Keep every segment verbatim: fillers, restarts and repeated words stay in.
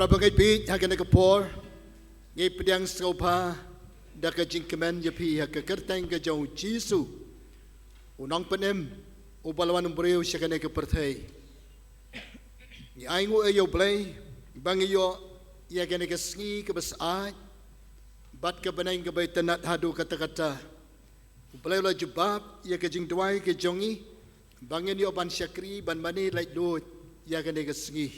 Bangeit baieit, ha kane ka por ngi pdiang sngewbha da ka jingkmen ïa phi ha ka kyrteng ka jong u Jisu, u nongpynim uba la wan briew sha kane ka pyrthei. Ngi ainguh ïa u Blei ba ngi ïoh ïa kane ka sngi kaba syaid bad ka bneng kaba itynnad haduh katta katta. U Blei u la jubab ïa ka jingduwai ka jong ngi ba ngin ïoh ban shakri ban mane laitluid ïa kane ka sngi.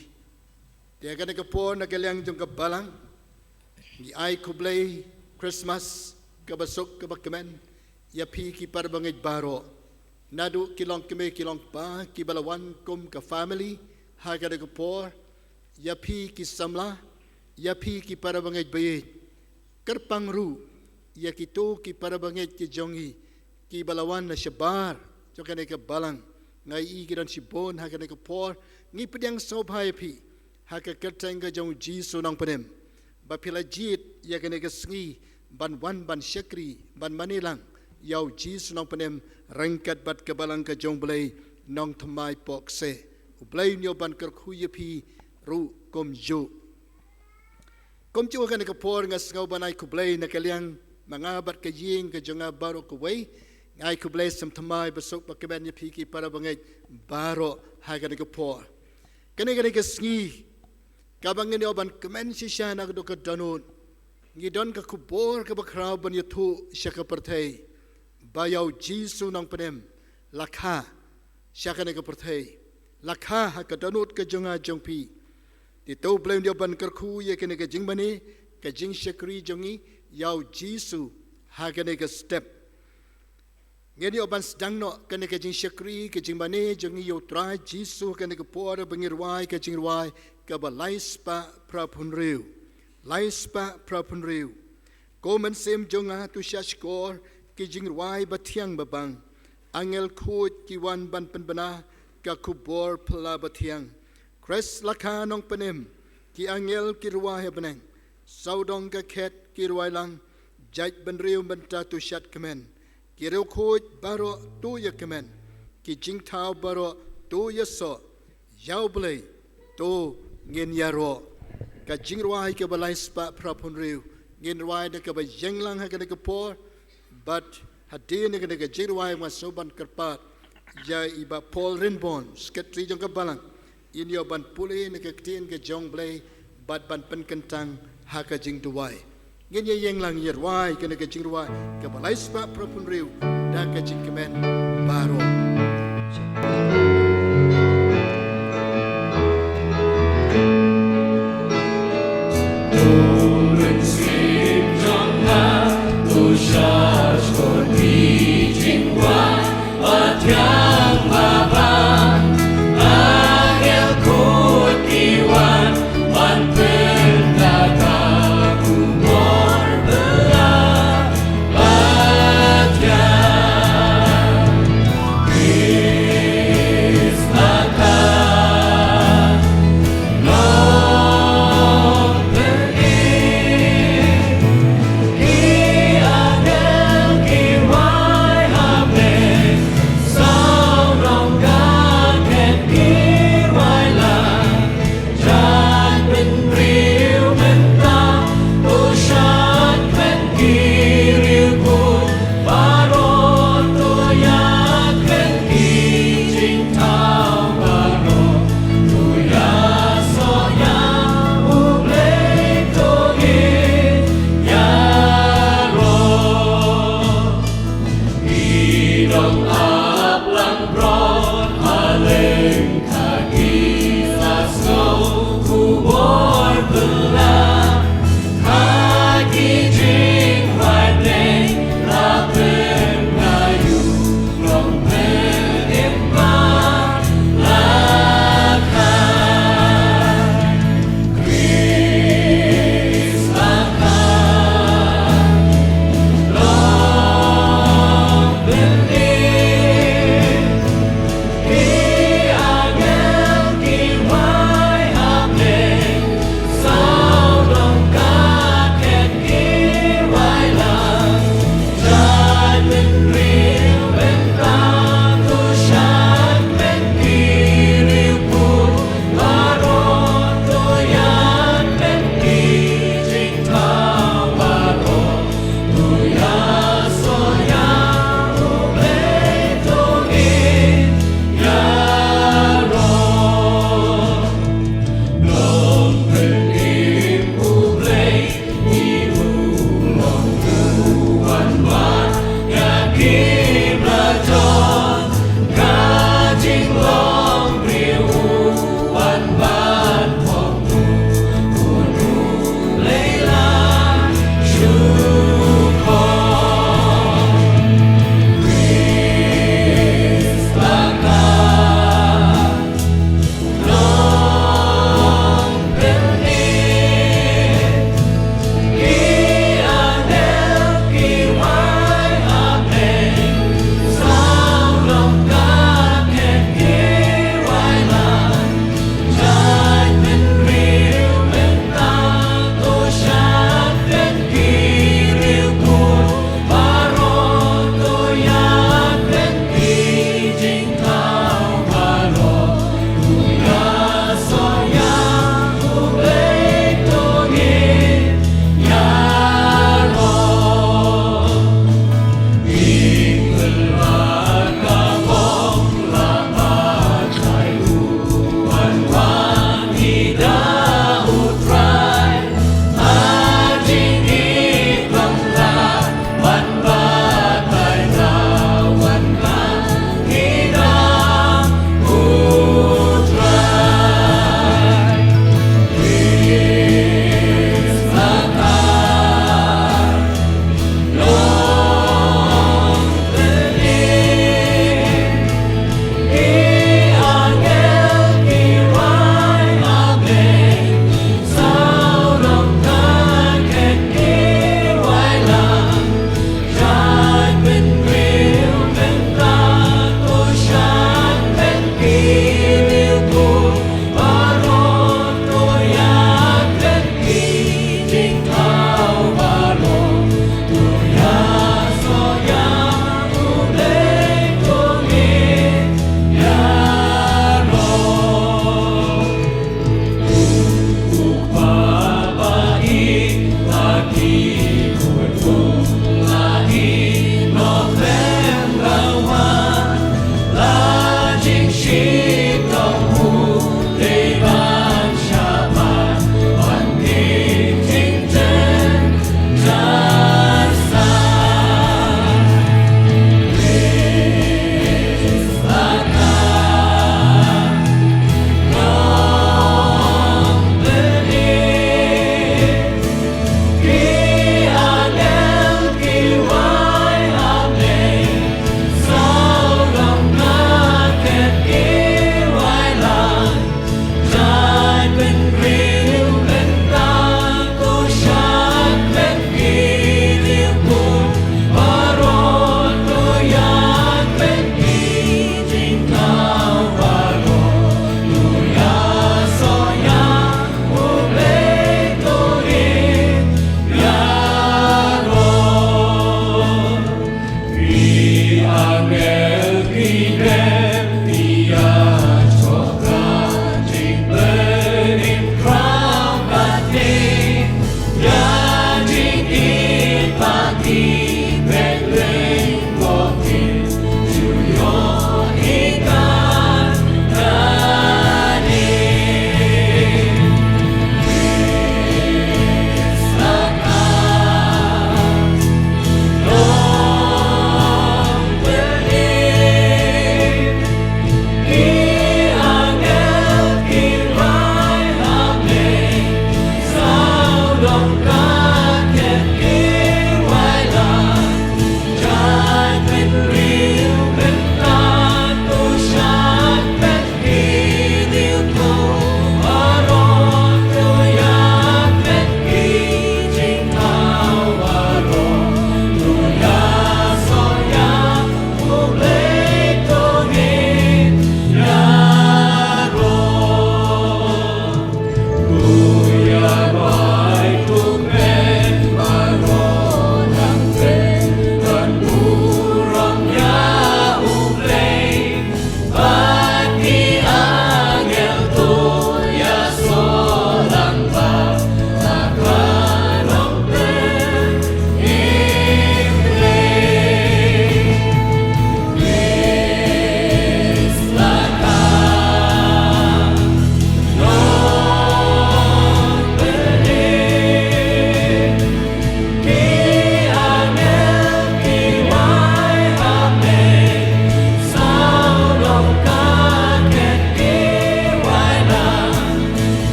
Te ha kane ka por, na ka liang jong ka balang, ngi ai khublei Christmas kaba suk kaba kmen ïa phi ki para bangeit baroh, naduh ki longkmie ki longkpa kiba la wan kum ka family ha kane ka por, ïa phi ki samla, ïa phi ki para bangeit baieit, kyrpang ruh ïa kito ki para bangeit ki jong ngi kiba la wan na shabar jong kane ka balang. Nga ïohi ki don shibun ha kane ka por. Ngi pdiang sngewbha ïa phi ha ka kyrteng ka jong u Jisu nongpynim ba phi la jied ïa kane ka sngi ban wan ban shakri ban mane lang ïa u Jisu nongpynim ryngkat bad ka balang ka jong u Blei Nongthymmai Pohkseh. U Blei un ïoh ban kyrkhu ïa phi ruh kumjuh. Kumjuh ha kane ka por nga sngew ban ai khublei na ka liang ma nga bad ka ïing ka jong nga baroh kawei. Nga ai khublei sngewthuh ba suk ba kmen ïa phi ki para bangeit baroh ha kane ka por. Kane, kane ka sngi kaba ngin ïoh ban kmen shisha na ka dohnud, ngi don ka khubor kaba khraw ban ïathuh sha ka pyrthei ba ïa u Jisu nongpynim la kha sha kane ka pyrthei, la kha ha ka dohnud ka jong nga jong phi. Te to u Blei un ïoh ban kyrkhu ïa kane ka jingmane, ka jingshakri jong ngi ïa u Jisu ha kane ka step. Ngin ïoh ban sdang noh kane ka jingshakri ka jingmane jong ngi ïa u Trai Jisu ha kane ka por ba ngin rwai ka jingrwai kaba laispah phra phew hynriew. Laispah phra phew hynriew. Ko mynsiem jong nga, to shahshkor ki jingrwai bathiang babang. Angel khuid ki wan ban pynbna ka khubor phylla bathiang. Khrist la kha nongpynim, ki angel ki rwai ha bneng. Sawdong ka khet ki rwai lang, jait bynriew mynta to shad kmen. Ki riewkhuid baroh to ïa kmen, ki jingthaw baroh to ïasoh. Ïa u Blei to ngin ïaroh. Ka jingrwai kaba laispah phra phew hynriew ngin rwai da kaba ïeng lang ha kane ka por. Bad hadien kane ka jingrwai nga sngew ban kyrpad ïa i Bah Paul Rinbon, Secretary jong ka balang, in ïoh ban pule na ka ktien ka jong u Blei bad ban pynkyntang ha ka jingduwai. Ngin ïa ïeng lang ïa rwai kane ka jingrwai kaba laispah phra phew hynriew da ka jingkmen baroh.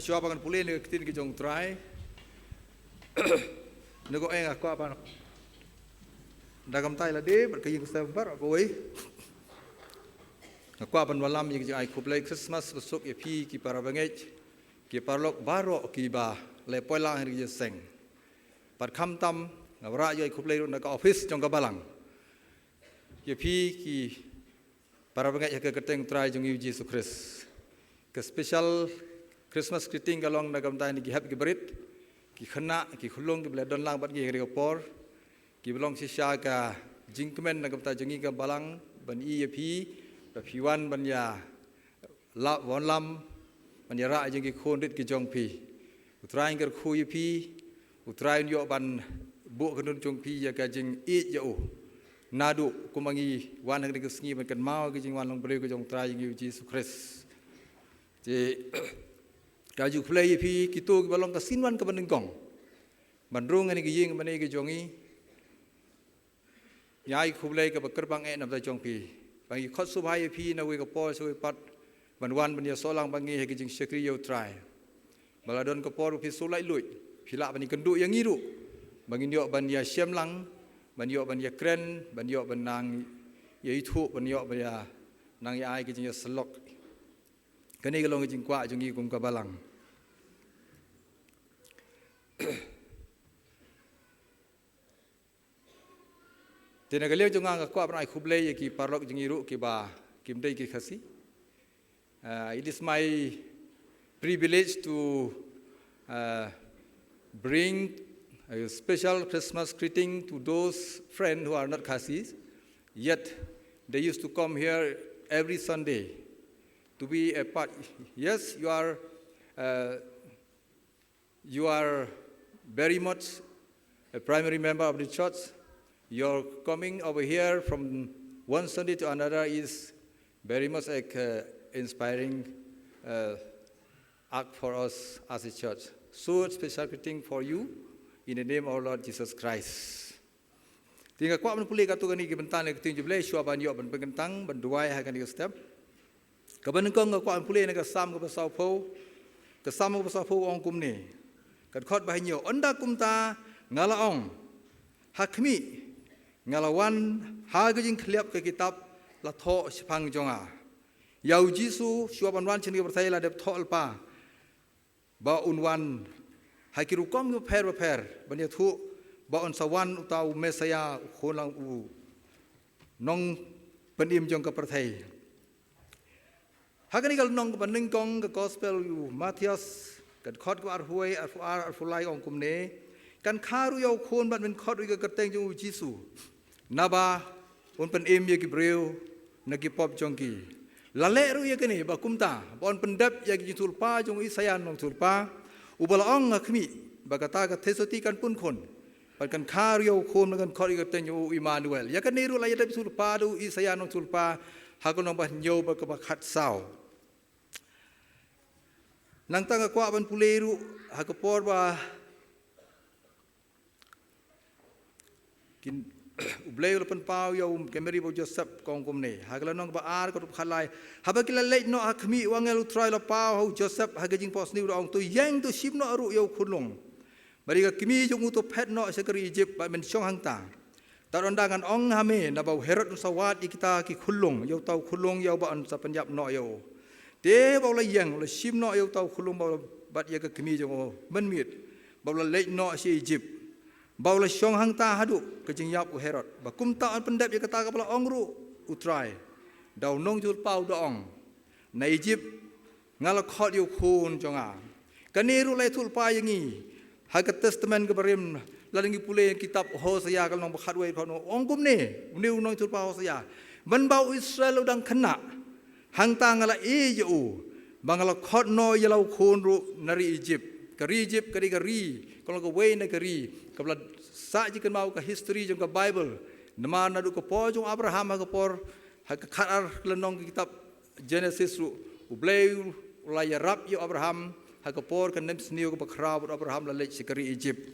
Shuwa ba ngan pule ïa ka ktien ka jong U Trai, nga kwah ban, da ka bynta ïa lade bad ka ïing ka sem baroh kawei, nga kwah ban wallam ïa ka jingai khublei Christmas basuk ïa phi ki para bangeit, ki paralok baroh kiba la poi lang ha kane ka jingïaseng. Bad khamtam nga wanrah ïa ka jingai khublei ruh na ka office jong ka balang ïa phi ki para bangeit ha ka kyrteng U Trai jong ngi U Jisu Khrist. Ka special Christmas greeting ka long na ka bynta ïa ki hep ki barit, ki khynnah ki khunlung kiba la don lang bad ngi ha kane ka por, kiba long shisha ka jingkmen na ka bynta jong ngi ka balang ban ïohi ïa phi, ba phi wan ban ïa la, wan lam ban ïarap ïa ki khun rit ki jong phi. U Trai un kyrkhu ïa phi, U Trai un ïoh ban buh kynduh jong phi ïa ka jingïeit ïa u, naduh kumba ngi wan ha kane ka sngi ban kynmaw ïa ka jingwan long briew ka jong U Trai jong ngi U Jisu Khrist. Te ka jingkhublei ïa phi kito kiba long ka synwan kaba nyngkong ban rung ha kane ka ïing kaba ne ka jong ngi. Ngi ai khublei kaba kyrpang eh na ka bynta jong phi. Ba ngi khot sngewbha ïa phi na kawei ka por sha kawei pat ban wan ban ïasoh lang bad ngi ha ka jingshakri ïa U Trai. Ba la don ka por ba phi shu laitluid, phi lah ban ïakynduh ïa ngi ruh, ba ngin ïoh ban ïashem lang, ban ïoh ban ïakren, ban ïoh ban nang ïaithuh, ban ïoh ban ïa nang ïa ai ka jingïasyllok. Kane ka long ka jingkwah jong ngi kum ka balang. Te na ka liang jong nga nga kwah ban ai khublei ïa ki paralok jong ngi ruh kiba kim dei ki Khasi. Uh, it is my privilege to, uh, bring a special Christmas greeting to those friends who are not Khasis, yet they used to come here every Sunday to be a part. Yes, you are, uh, you are very much a primary member of the church. Your coming over here from one Sunday to another is very much a, uh, inspiring, uh, act for us as a church. So special greeting for you in the name of our Lord Jesus Christ. Te nga kwah ban pule katto katne ki bynta na ka ktien jong U Blei shuwa ban ïoh ban pynkyntang ban duwai ha kane ka step. Kaba nyngkong nga kwah ban pule na ka Salm kaba sawphew, ka Salm kaba sawphew ong kumne. Ka dkhot ba hynñiew, ynda kumta nga la ong, ha khmih, nga la wan ha ka jingkhlieh ka kitab la thoh shaphang jong nga. Ïa U Jisu shuwa ban wan sha kane ka pyrthei la dep thoh lypa ba un wan ha ki rukom ki bapher bapher ban ïathuh ba un sa wan uta u Messaïah, u khun lang u nongpynim jong ka pyrthei. Ha kane ka lynnong kaba nyngkong ka gospel u Mathaios, ka dkhot kaba arphew wei, arphew ar, arphew lai ong kumne. Kan kha ruh ïa u khun bad men khot ruh ïa ka kyrteng jong U Jisu. Naba un pynim ïa ki briew na ki pop jong ki. La leh ruh ïa kane ba kumta ba un pyndep ïa ki jingthoh lypa jong u Isaïah nongthoh lypa, uba la ong ha khmih ba kata ka theisotti kan pun khun bad kan kha ruh ïa u khun bad kan khot ïa ka kyrteng jong u Immanuel. Ïa kane ruh la ïadep jingthoh lypa da u Isaïah nongthoh lypa ha ka lynnong ba hynñiew bad kaba khatsaw. Nangta nga kwah ban pule ruh ha ka por ba kin, U Blei u la pynpaw ïa u Mary bad u Joseph, ka ong kumne ha ka lynnong kaba ar, ka dkhot ba khatlai. Haba ki la leit noh ha khmih, u angel U Trai u la paw ha u Joseph ha ka jingphohsniew, u da ong, to ïeng, to shim noh ruh ïa u khunlung bad ïa ka kmie jong u, to phet noh sha ka ri Ijipt bad men shong hangta. Tad ynda ngan ong ha me, naba u Herod un sa wad ïa kita ki khunlung, ïa uta u khunlung ïa uba un sa pynïap noh ïa u. Te haba u la ïeng, u la shim noh ïa uta u khunlung bad ïa ka kmie jong u mynmiet, bad u la leit noh sha Ijipt, bad u la shong hangta haduh ka jingïap u Herod. Ba kumta un pyndep ïa kata kaba la ong ruh U Trai da u nongthoh lypa, u da ong, na Ijipt nga la khot ïa u khun jong nga. Kane ruh la ïathoh lypa ïa ngi ha ka Testament kaba rim, lada ngi pule ïa ka kitab Hosea ka lynnong ba khatwei, ka ong kumne une u nongthoh lypa Hosea, mynba u Israel u dang khynnah, hangta nga la ïeit ïa u ba nga la khot noh ïa la u khun ruh na ri Ijipt. Ka ri Ijipt ka dei ka ri, ka long kawei na ka ri kaba la sah jingkynmaw ha ka history jong ka Baibl. Namar naduh ka por jong u Abraham ha ka por, ha ka khatar lynnong ka kitab Genesis ruh, U Blei u la ïarap ïa u Abraham ha ka por ka nemsniew kaba khraw bad u Abraham la leit sha ka ri Ijipt.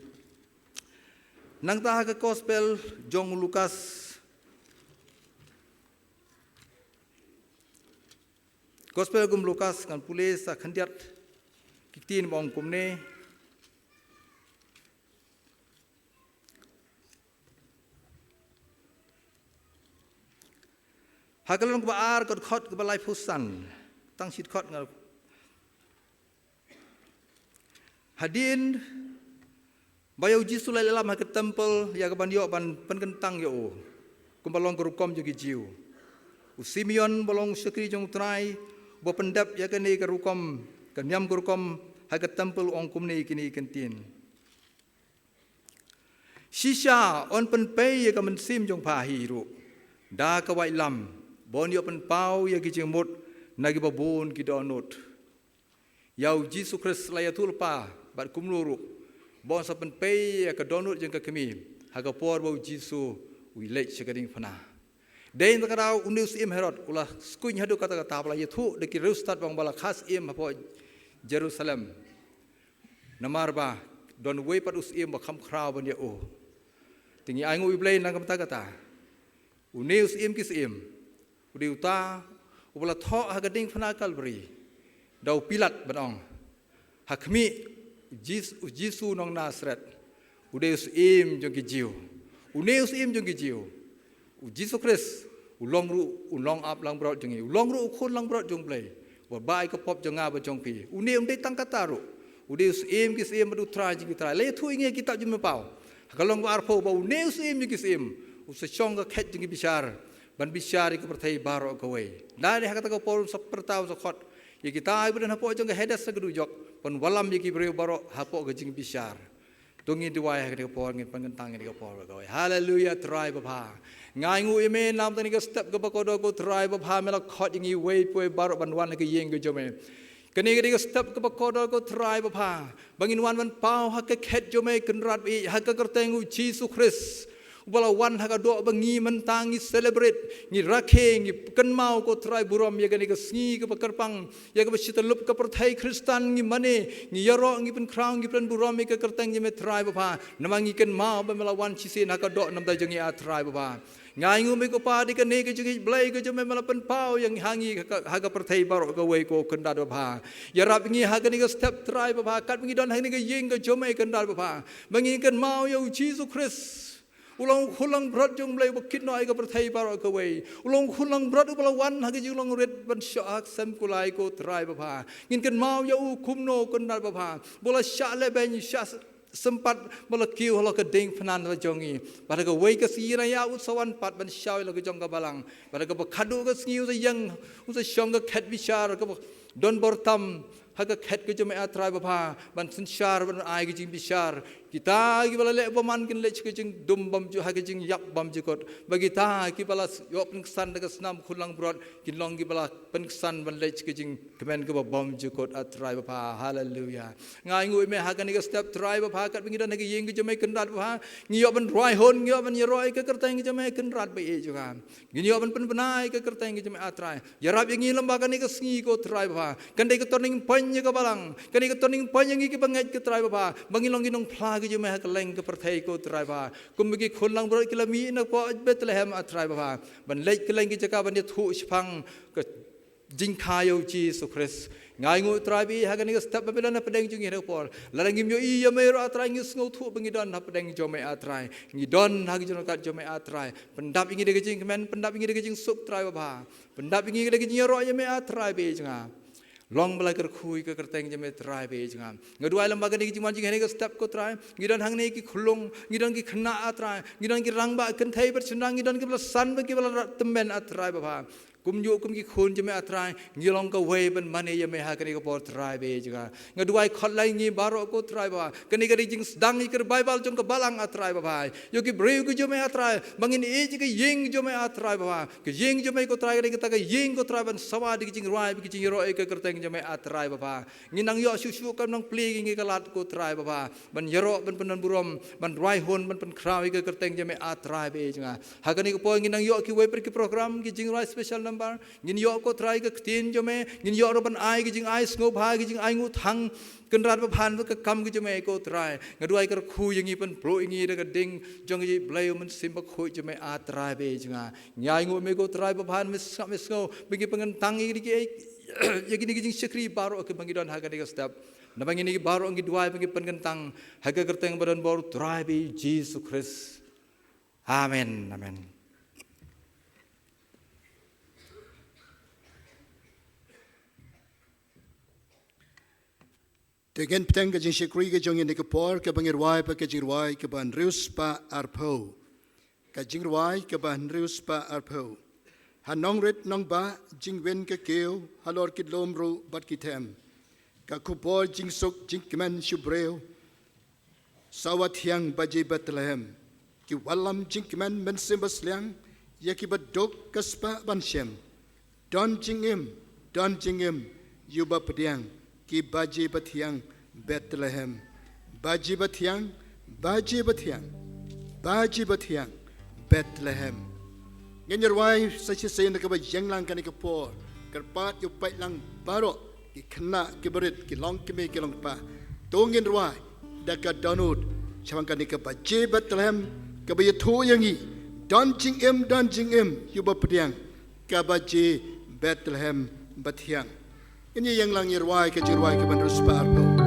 Nangta ha ka gospel jong u Lukas, gospel kum u Lukas, ngan pule sa khyndiat Ki ktien ba ong kumne. Ha ka lynnong kaba ar, ka dkhot kaba laiphew san. Tang shi dkhot nga. Hadien ba ïa u Jisu la ïalam ha ka templ ïa kaban ïoh ban pynkyntang ïa u, kumba long ka rukom jong ki Jiw, u Simeon ba long u shakri jong u Trai, uba pyndep ïa kane ka rukom, ka niam ka rukom ha ka templ, u ong kumne kine ki ktien. Shisha yn pynpei ïa ka mynsiem jong pha hi ruh da ka waitlam, ba yn ïoh pynpaw ïa ki jingmut na kiba bun ki dohnud. Ïa u Jisu Khrist la ïathuh lypa bad kumno ruh ba yn sa pynpei ïa ka dohnud jong ka kmie ha ka por ba u Jisu u leit sha ka diengphna. Dei na kata ka daw une u syiem Herod u la skuiñ haduh katta katta, ba la ïathuh da ki riewstad ba ong ba la kha syiem hapoh Jerusalem. Namar ba don uwei pat u syiem ba kham khraw ban ïa u. Te ngi ainguh ïa U Blei na ka bynta kata. Une u Syiem ki syiem, u dei uta uba la thoh ha ka diengphna Kalbari da u Pilat ban ong, ha khmih, Jis-, u Jisu nong Nasaret, u dei u Syiem jong ki Jiw. Une u Syiem jong ki Jiw, u Jisu Khrist, u long ruh u nongap langbrot jong ngi, u long ruh u khun langbrot jong U Blei, uba ai ka pop jong nga bad jong phi. Une um dei tang kata ruh, u dei u Syiem ki syiem bad u Trai jong ki trai. La ïathuh ïa ngi ha ka kitab Jingmyntoi ha ka lynnong ba arphew ba une u Syiem jong ki syiem u sa shong ha ka khet jong ki bishar ban bishar ïa ka pyrthei baroh kawei. Lada ha kata ka por un sa pyrta, un sa khot ïa kita kiba don hapoh jong ka Hades, ka dujok, ban wallam ïa ki briew baroh hapoh ka jingbishar. To ngin duwai ha kane ka por, ngin pynkyntang ha kane ka por kawei. Haleluia, Trai babha. Nga ainguh ïa me namar kane ka step kaba kordor, ko Trai babha, me la khot ïa ngi uwei pa uwei baroh ban wan ha ka ïing ka jong me. Kane ka dei ka step kaba kordor, ko Trai babha, ba ngin wan ban paw ha ka khet jong me Kynrad ba ïeit, ha ka kyrteng u Jisu Khrist, uba la wan ha ka doh ba ngi mynta ngi celebrate, ngi rakhe, ngi kynmaw, ko Trai, burom ïa kane ka sngi kaba kyrpang, ïa kaba shi tyllup ka pyrthei Khristan ngi mane, ngi ïaroh, ngi pynkhraw, ngi pynburom ïa ka kyrteng jong me, Trai babha. Namar ngi kynmaw ba me la wan shisien ha ka doh namar jong ngi, ah Trai babha. Nga ainguh ïa me, ko Pa, da kane ka jingïeit Blei ka jong me, me la pynpaw ïa ngi, ha ngi, ha ka, ha ka pyrthei baroh kawei, ko Kynrad babha. Ïarap ïa ngi ha kane ka step, Trai babha, katba ngi don ha kane ka ïing ka jong me, Kynrad babha, ba ngin kynmaw ïa u Jisu Khrist, u long u khun langbrot jong U Blei uba kit noh ïa ka pyrthei baroh kawei. U long u khun langbrot uba la wan ha ka jinglong rit ban shoh ha ka sem kulai, ko Trai babha. Ngin kynmaw ïa u kumno, Kynrad babha, ba u la shah lehbeiñ, shah sympat, ba u la kiew halor ka diengphna la jong ngi. Bad ha kawei ka sngi, ïa u sa wan pat ban shaw ïa la ka jong ka balang. Bad ha kaba khadduh ka sngi u sa ïeng, u sa shong ha ka khet bishar kaba don bor tam, ha ka khet ka jong me, ah Trai babha, ban synshar, ban ai ka jingbishar. Kita kiba la leh bymman kin leit sha ka jingdum bymjukut, ha ka jingïap bymjukut. Bad kita kiba la ïoh pynksan da ka snam khun langbrot, kin long kiba la pynksan ban leit sha ka jingkmen kaba bymjukut, ah Trai babha. Haleluia. Nga ainguh ïa me ha kane ka step, Trai babha, katba ngi don ha ka ïing ka jong me, Kynrad babha, ngi ïoh ban rwai hun, ngi ïoh ban ïaroh ïa ka kyrteng ka jong me, Kynrad ba ïeit jong nga. Ngin ïoh ban pynbna ïa ka kyrteng ka jong me, ah Trai. Ïarap ïa ngi lem bad kane ka sngi, ko Trai babha. Kan dei ka turning point ïa ka balang, kan dei ka turning point ïa ngi kiba ngeit, ko Trai babha, ba ngin long ki nongphla ka jong me ha kylleng ka pyrthei, ko Trai babha. Kumba ki khun langbrot ki la mih na ka Bethlehem, ah Trai babha, ban leit kylleng ki jaka ban ïathuh shaphang ka jingkha ïa u Jisu Khrist. Nga ainguh, Trai babha, ha kane ka step ba me don hapdeng jong ngi ha kane ka por. Lada ngim ïohi ïa me ruh, ah Trai, ngi sngewthuh ba ngi don hapdeng jong me, ah Trai. Ngi don ha ka jingryngkat jong me, ah Trai. Pyndap ïa ngi da ka jingkmen, pyndap ïa ngi da ka jingsuk, Trai babha. Pyndap ïa ngi da ka jingïaroh ïa me, ah Trai babha jong nga. Long ba la kyrkhu ïa ka kyrteng jong me, Trai babha jong nga. Nga duwai lem bad kane ka jingwan jong ngi ha kane ka step, ko Trai. Ngi don hangne ki khyllung, ngi don ki khynnah, ah Trai. Ngi don ki rangbah kynthei bad shynrang, ngi don kiba la san bad kiba la rat tymmen, ah Trai babha. Kumjuh kum ki khun jong me, ah Trai, ngi long kawei ban mane ïa me ha kane ka por, Trai babha jong nga. Nga duwai khot lem ïa ngi baroh, ko Trai babha. Kane ka dei ka jingsdang ïa ka revival jong ka balang, ah Trai babha. Ïa ki briew ki jong me, ah Trai, ba ngin ïeit ïa ka ïing jong me, ah Trai babha. Ka ïing jong me, ko Trai, ka dei kata ka ïing, ko Trai, ban sawa da ka jingrwai bad ka jingïaroh ïa ka kyrteng jong me, ah Trai babha. Ngin nang ïoh shuh shuh kum nongplie ïa ngi ka lad, ko Trai babha, ban ïaroh, ban pyndonburom, ban rwai hun, ban pynkhraw ïa ka kyrteng jong me, ah Trai babha jong nga. Ha kane ka por ngin nang ïoh kiwei pat ki program, ki jingrwai special number. Ngin ïoh, ko Trai, ka ktien jong me, ngin ïoh ruh ban ai ka jingai sngewbha, ka jingainguh thang, Kynrad babha, na ka kam ka jong me, ko Trai. Nga duwai kyrkhu ïa ngi, pynpluh ïa ngi da ka ding jong ka jingïeit Blei U Mynsiem Bakhuid jong me, ah Trai babha jong nga. Nga ainguh ïa me, ko Trai babha, me sngap me sngew ba ngi pynkyntang ïa kine ki, ïa kine ki jingshakri baroh kiba ngi don ha kane ka step. Namar ngi baroh ngi duwai ba ngi pynkyntang ha ka kyrteng ba don bor Trai ba ïeit Jisu Khrist. Amen. Amen. Te ngin bteng ka jingshakri ka jong ngi ha kane ka por, kaba ngi rwai pat ka jingrwai kaba hynriew spah arphew. Ka jingrwai kaba hynriew spah arphew. Ha nongrit nongbah jingwin ka kiew, halor ki lum ruh bad ki them. Ka khubor jingsuk jingkmen sha u briew, sawa thiang baje Bethlehem. Ki wallam jingkmen mynsiem basliang, ïa kiba duk ka spah ban shem. Don jingim, don jingim, ïa u bapdiang, ki baje bathiang Bethlehem. Baje bathiang, baje bathiang, baje bathiang Bethlehem. Ngin ïa rwai sa shisien da kaba ïeng lang ha kane ka por. Kyrpad ïa u paidlang baroh, ki khynnah ki barit, ki longkmie ki longkpa. To ngin rwai da ka dohnud shaphang kane ka baje Bethlehem, kaba ïathuh ïa ngi. Don jingim, don jingim, ïa u bapdiang, ka baje Bethlehem bathiang. Ngin ïa ïeng lang ïa rwai ka jingrwai kaba hynriew spah arphew.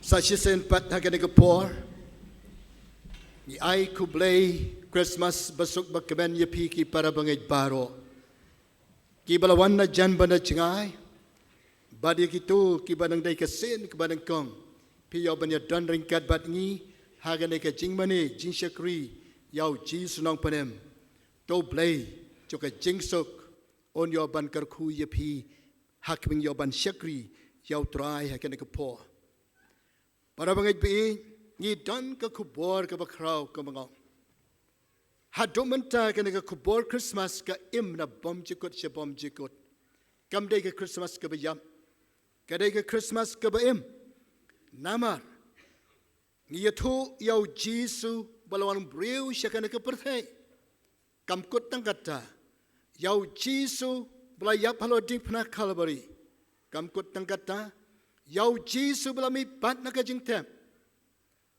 Sa shisien pat ha kane ka por, ngi ai khublei Christmas basuk bakmen ïa phi ki para bangeit baroh, kiba la wan na jan bad na jngai, bad ïa kito kiba nang dei ka sien kaba nyngkong, phi ïoh ban ïadon ryngkat bad ngi ha kane ka jingmane jingshakri ïa u Jisu Nongpynim. To Blei jong ka jingsuk un ïoh ban kyrkhu ïa phi ha khmih, ïoh ban shakri ïa u Trai ha kane ka por. Para bangeit ba ïeit, ngi don ka khubor kaba khraw kaba ngong. Haduh mynta kane ka khubor Christmas ka im na bymjukut sha bymjukut. Kam dei ka Christmas kaba ïap, ka dei ka Christmas kaba im. Namar ngi ïathuh ïa u Jisu ba la wan briew sha kane ka pyrthei. Kam kut tang kata, ïa u Jisu ba la ïap halor diengphna Kalbari. Kam kut tang kata, ïa u Jisu ba la mih pat na ka jingtep.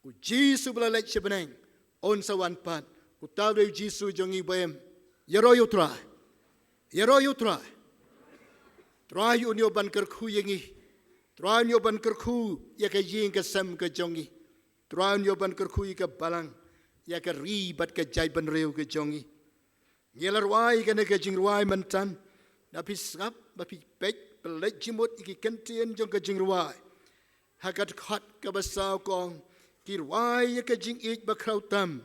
U Jisu ba la leit sha bneng, un sa wan pat. Uta u dei u Jisu jong ngi ba im. Ïaroh ïa u Trai. Ïaroh ïa u Trai. Trai un ïoh ban kyrkhu ïa ngi. Trai un ïoh ban kyrkhu ïa ka ïing ka sem ka jong ngi. Trai un ïoh ban kyrkhu ïa ka balang, ïa ka ri bad ka jaitbynriew ka jong ngi. Ngi la rwai kane ka jingrwai mynta, da phi sngap ba phi peit, phi leit jingmut ïa ki kyntien jong ka jingrwai. Ha ka dkhot kaba saw ka ong, ki rwai ïa ka jingïeit bakhraw tam,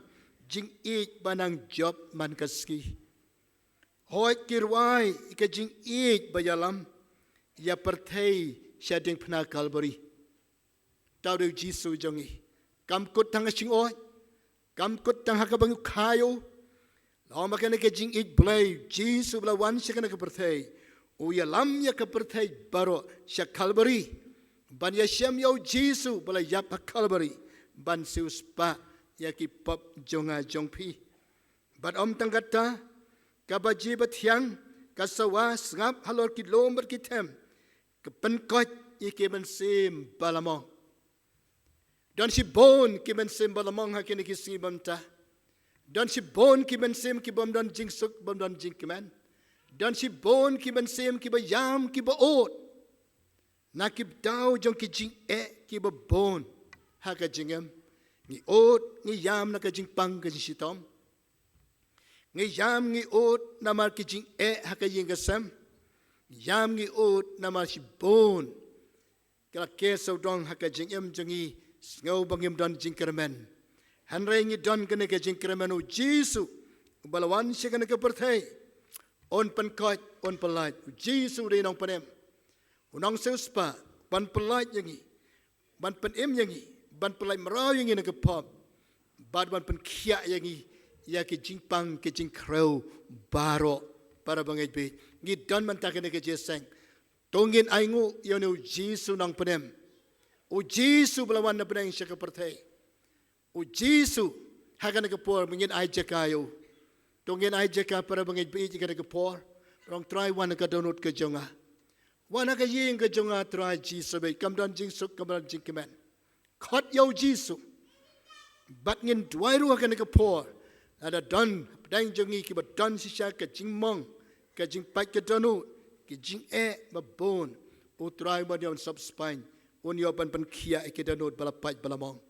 jingïeit ba nang jop man ka sngi. Hooid, ki rwai ïa ka jingïeit ba ïalam ïa pyrthei sha diengphna Kalbari. Uta u dei u Jisu jong ngi. Kam kut tang ha ka jingïeit, kam kut tang ha kaba ngi kha ïa u. Long ba kane ka jingïeit Blei, Jisu ba la wan sha kane ka pyrthei, u ïalam ïa ka pyrthei baroh sha Kalbari. Ban ïashem ïa u Jisu ba la ïap ha Kalbari, ban siewspah ïa ki pop jong nga jong phi. Bad ym tang kata, kaba ji bathiang ka sawa sngap halor ki lum bad ki them, ka pynkoit ïa ki mynsiem ba la mong. Don shibun ki mynsiem ba la mong ha kine ki sngi mynta. Don shibun ki mynsiem ki bym don jingsuk, bym don jingkmen. Don shibun ki mynsiem kiba ïam, kiba ud na ki bynta jong ki jingeh kiba bun ha ka jingim. Ngi ud, ngi ïam na ka jingpang ka jingshitom. Ngi ïam, ngi ud namar ki jingeh ha ka ïing ka sem. Ngi ïam, ngi ud namar shibun ka la kiew sawdong ha ka jingim jong ngi, sngew ba ngim don jingkyrmen. Hynrei ngi don kane ka jingkyrmen, u Jisu uba la wan sha kane ka pyrthei, un pynkoit, un pyllait. U Jisu u dei u nongpynim, u nongsiewspah, ban pyllait ïa ngi, ban pynim ïa ngi, ban pyllait mraw ïa ngi na ka pop, bad ban pynkhiah ïa ngi ïa ki jingpang ki jingkhrew baroh. Para bangeit baieit, ngi don mynta kane ka jingïaseng. To ngin ainguh ïa une u Jisu nongpynim, u Jisu ba la wan na bneng sha ka pyrthei. U Jisu, ha kane ka por ba ngin ai jaka ïa u. To ngin ai jaka, para bangeit baieit, ha kane ka por. Ong, Trai, wan ha ka dohnud ka jong nga. Wan ha ka ïing ka jong nga, Trai Jisu baieit. Kam don jingsuk, kam don jingkmen. Khot ïa u Jisu. Bad ngin duwai ruh ha kane ka por, lada don hapdeng jong ngi kiba don shisha ka jingmong, ka jingpait ka dohnud, ki jingeh ba bun, u Trai un ïoh ban sop spaiñ, un ïoh ban pynkhiah ïa ki dohnud ba la pait ba la mong.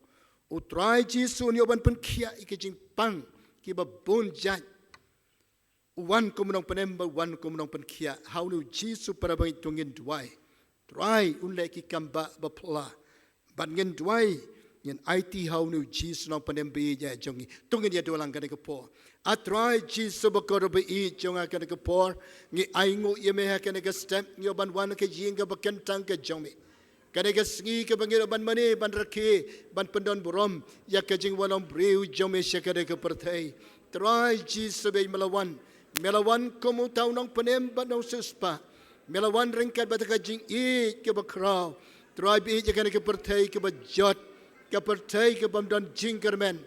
U Trai Jisu un ïoh ban pynkhiah ïa ki jingpang kiba bun jait. U wan kum u nongpynim bad u wan kum u nongpynkhiah. Ha une u Jisu, para bangeit, to ngin duwai. Trai un leh ki kam ba, ba phylla. Bad ngin duwai, ngin aiti ha une u Jisu nongpynim baieit jong ngi. To ngin ïaduwai lang ha kane ka por. A Trai Jisu bakordor baieit jong nga, ha kane ka por ngi ainguh ïa me ha kane ka step, ngi ïoh ban wan ha ka ïing kaba kyntang ka jong me. Kane ka sngi kaba ngi ïoh ban mane, ban rakhe, ban pyndonburom ïa ka jingwan long briew jong me sha kane ka pyrthei. Trai Jisu baieit, me la wan, me la wan kum uta u nongpynim bad nongsiewspah. Me la wan ryngkat bad ka jingïeit kaba khraw, Trai baieit, ïa kane ka pyrthei kaba jot, ka pyrthei ka bym don jingkyrmen,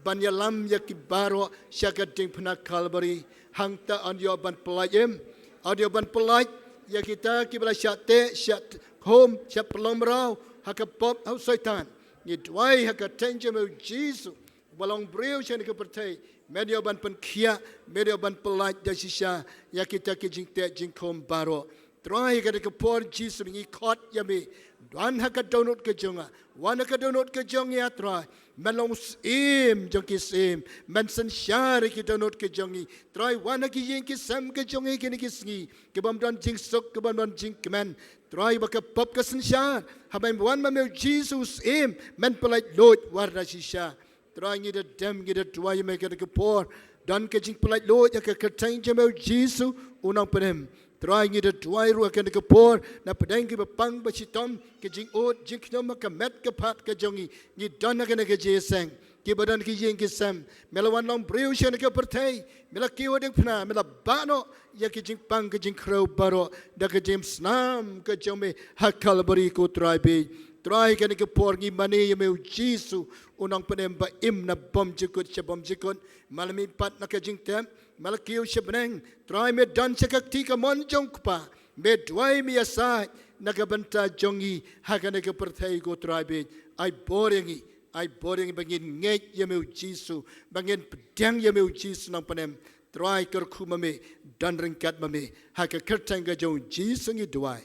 ban ïalam ïa ki baroh sha ka diengphna Kalbari. Hangta yn ïoh ban pyllait, em, yn ïoh ban pyllait ïa kita kiba la shah teh, shah khum, shah pynlong mraw ha ka pop, ha u Soitan. Ngi duwai ha ka kyrteng jong me, u Jisu, uba long briew sha kane ka pyrthei, men ïoh ban pynkhiah, men ïoh ban pyllait da shisha ïa kita ki jingteh jingkhum baroh. Trai, ha kane ka por Jisu ngi khot ïa me. Wan ha ka dohnud ka jong nga. Wan ha ka dohnud ka jong ngi, ah Trai. Men long u Syiem jong ki syiem. Men synshar ïa ki dohnud ka jong ngi. Trai, wan ha ki ïing ki sem ka jong ngi kine ki sngi. Ki bym don jingsuk, ki bym don jingkmen. Trai, ba ka pop ka synshar. Haba wan ma me u Jisu u Syiem, men pyllait luid wat da shisha. Trai, ngi da dem, ngi da duwai ïa me ha kane ka por. Don ka jingpyllait luid ïa ka kyrteng jong me u Jisu u nongpynim. Trai, ngi da duwai ruh ha kane ka por. Na pdeng kiba pang ba shitom, ka jingud jingkhñium ha ka met ka phad ka jong ngi. Ngi don ha kane ka jingïaseng. Kiba don ki ïing ki sem. Me la wan long briew sha kane ka pyrthei. Me la kiew diengphna, me la bah noh ïa ka jingpang ka jingkhrew baroh da ka jingïasnam ka jong me ha Kalbari, ko Trai beit. Trai, ha kane ka por ngi mane ïa me u Jisu u nongpynim ba im na bymjukut sha bymjukut. Me la mihpat na ka jingtep, me la kiew sha bneng. Trai, me don sha ka kti kamon jong u Kpa. Me duwai, me ïasaid na ka bynta jong ngi ha kane ka pyrthei, ko Trai beit. Ai bor ïa ngi, ai bor ïa ngi ba ngin ngeit ïa me u Jisu, ba ngin pdiang ïa me u Jisu u nongpynim. Trai, kyrkhu ma me, don ryngkat ma me. Ha ka kyrteng ka jong u Jisu ngi duwai.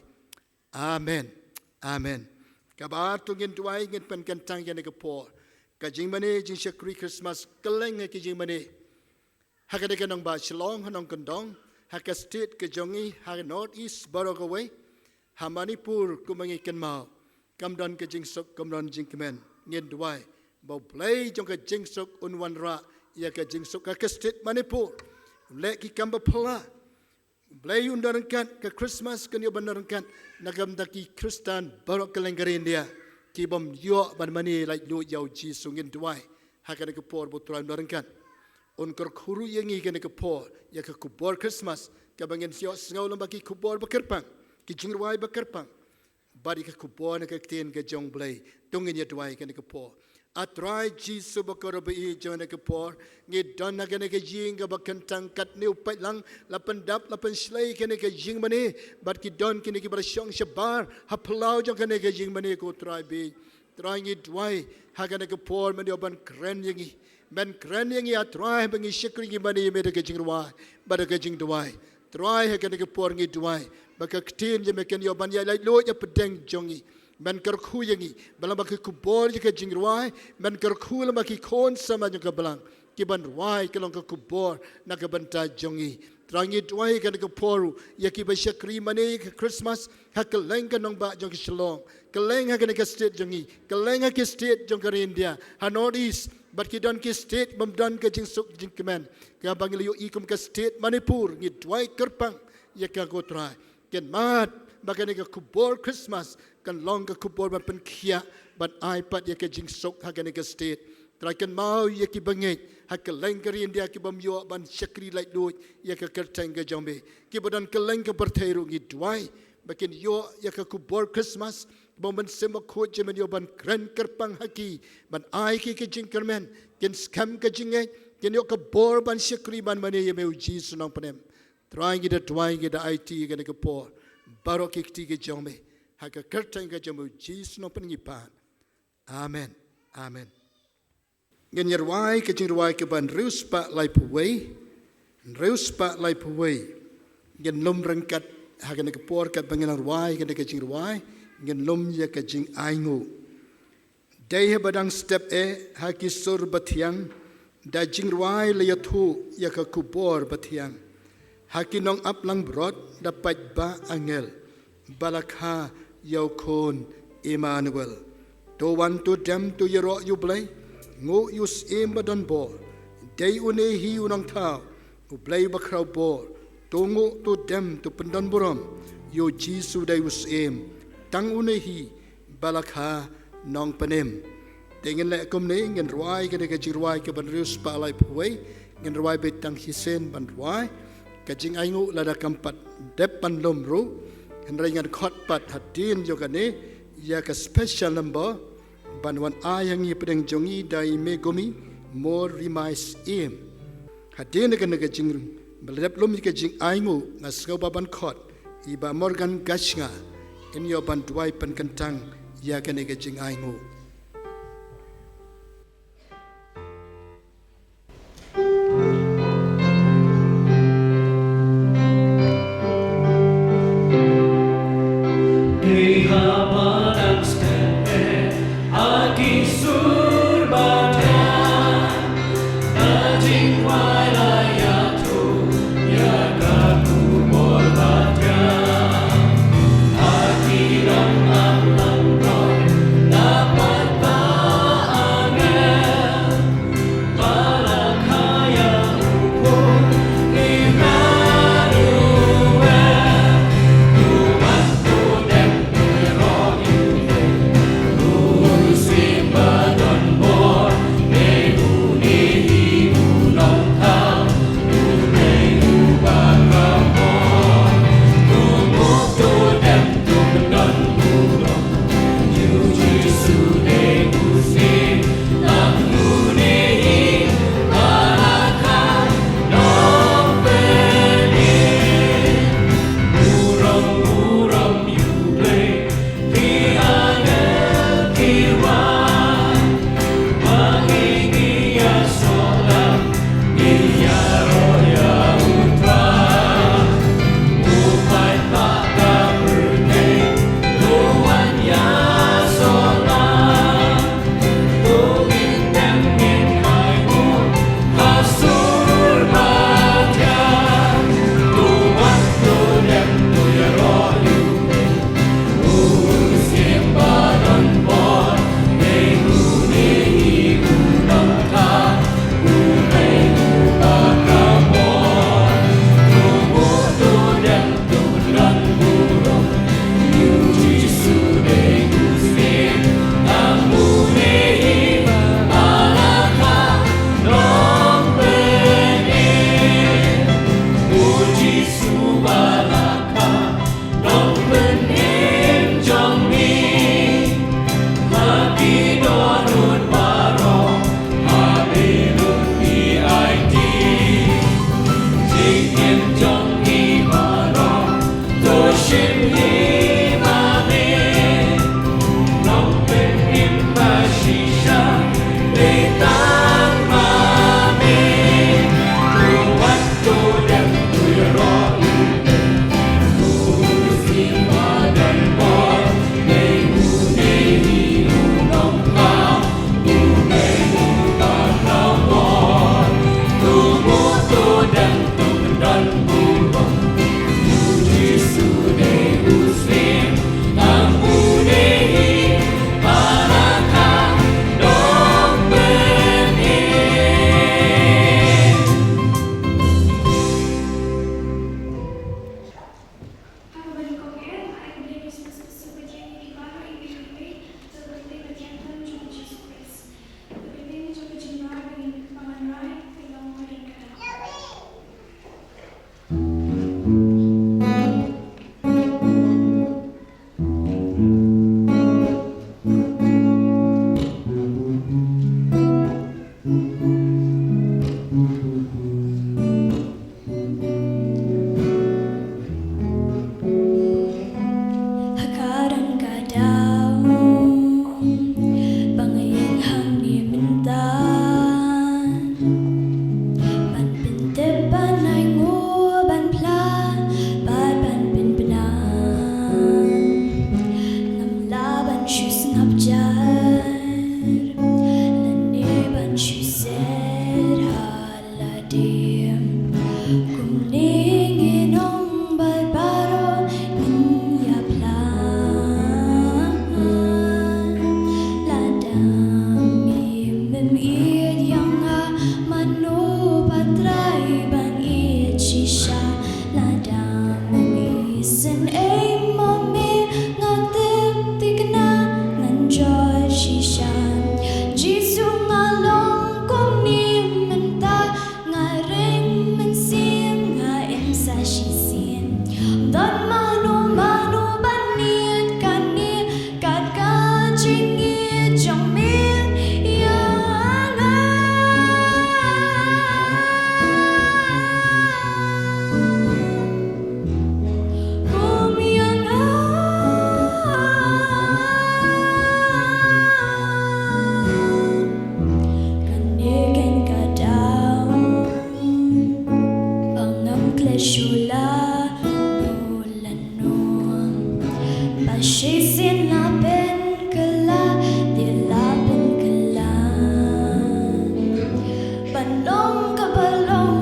Amen. Amen. Kaba ar to ngin duwai, ngin pynkyntang ïa kane ka por. Ka jingmane jingshakri Christmas kylleng ha ki jingmane. Ha kane ka nongbah Shillong, ha nongkyndong, ha ka state ka jong ngi, ha North East baroh kawei, ha Manipur kumba ngi kynmaw. Kam don ka jingsuk, kam don jingkmen, ngin duwai ba U Blei jong ka jingsuk un wanrah ïa ka jingsuk ha ka state Manipur. Leh ki kam ba phylla. U Blei un don ryngkat, ka Christmas kan ïoh ban don ryngkat na ka bynta ki Khristan baroh kylleng ka ri India, ki bym ïoh ban mane laitluid ïa u Jisu, ngin duwai ha kane ka por ba U Trai un don ryngkat. Un kyrkhu ruh ïa ngi ha kane ka por ïa ka khubor Christmas kaba ngin ïohsngew lyngba ki khubor ba kyrpang, ki jingrwai ba kyrpang. Bad ïa ka khubor na ka ktien ka jong U Blei. To ngin ïa duwai ha kane ka por. Ah Trai Jisu ba kyrkhu, ha kane ka por ngi don ha kane ka ïing kaba kyntang katne u paidlang, la pyndap la pynshlei ha kane ka jingmane, bad ki don kine kiba la shong shabar ha phyllaw jong kane ka jingmane, ko Trai beit. Trai, ngi duwai ha kane ka por men ïoh ban kren ïa ngi. Men kren ïa ngi, ah Trai, ba ngi shakri, ngi mane ïa me da ka jingrwai bad da ka jingduwai. Trai, ha kane ka por ngi duwai ba ka ktien jong me kan ïoh ban ïa laitluid hapdeng jong ngi. Men kyrkhu ïa ngi ba lyngba ka khubor ïa ka jingrwai, men kyrkhu lyngba ki khun samla jong ka balang, ki ban rwai ka long ka khubor na ka bynta jong ngi. Trai, ngi duwai ha kane ka por ruh ïa kiba shakri mane ïa ka Christmas ha kylleng ka nongbah jong ka Shillong, kylleng ha kane ka state jong ngi, kylleng ha ki state jong ka ri India, ha North East, bad ki don ki state bym don ka jingsuk jingkmen, kaba ngi la ïohi kum ka state Manipur. Ngi duwai kyrpang ïa ka, ko Trai. Kynmaw ba kane ka khubor Christmas kan long ka khubor ban pynkhiah, ban ai pat ïa ka jingsuk ha kane ka state. Trai, kynmaw ïa kiba ngeit ha kylleng ka ri India kibym ïoh ban shakri laitluid ïa ka kyrteng ka jong me. Kiba don kylleng ka pyrthei ruh ngi duwai ba kin ïoh ïa ka khubor Christmas, ba U Mynsiem Bakhuid jong me un ïoh ban kren kyrpang ha ki, ban ai ki ka jingkyrmen, kin skhem ka jingngeit, kin ïoh ka bor ban shakri ban mane ïa me u Jisu u nongpynim. Trai, ngi da duwai, ngi da aiti ha kane ka por baroh ki kti ki jong me, ha ka kyrteng ka jong me u Jisu u nongpynim ngi pan. Amen. Amen. Ngin ïa rwai ka jingrwai kaba hynriew spah laiphew wei. Hynriew spah laiphew wei. Ngin lum ryngkat ha kane ka por, katba ngin rwai kane ka jingrwai, ngin lum ïa ka jingainguh. Dei haba dang step eh ha ki sur bathiang, da jingrwai la ïathuh ïa ka khubor bathiang. Ha ki nongaplangbrot da paidbah angel ba la kha ïa u khun Immanuel. To wan to dem to ïaroh ïa u Blei, nguh ïa u Syiem ba don bor. Dei une hi u Nongthaw, u Blei ba khraw bor. To nguh to dem to pyndonburom ïa u Jisu dei u Syiem. Tang une hi ba la kha nongpynim. Te ngin leh kumne, ngin rwai kane ka jingrwai kaba hynriew spah laiphew wei, ngin rwai beit tang shisien ban rwai. Ka jingainguh lada kam pat dep ban lum ruh, hynrei ngan khot pat hadien jong kane ïa ka special number ban wan ai ha ngi hapdeng jong ngi da i Megumi Mor Rimai Syiem. Hadien kane ka jing, ba la dep lum ïa ka jingainguh, nga sngewbha ban khot i Bah Morgan Gashnga, in ïoh ban duwai pynkyntang ïa kane ka jingainguh. Jar lane ban shu set ha lade. Kumne ngin ong bad baroh ngin ïaplang. Lada me mem ïeit ïa nga, mano ba trai ban ïeit shisha. Lada mem isynei ma me, nga tip thikna ngan jot shisha. Jisu, nga long kumne mynta, nga ring mynsiem, nga im sa shisien. Don mano mano ban ïeit kane, kat ka jingïeit jong me ïa nga. Kum ïa nga. Kane keiñ ka daw ba ngam klet shuh lano lano. Ba shisien la pynkylla, te la pynkylla. Ban long kaba long,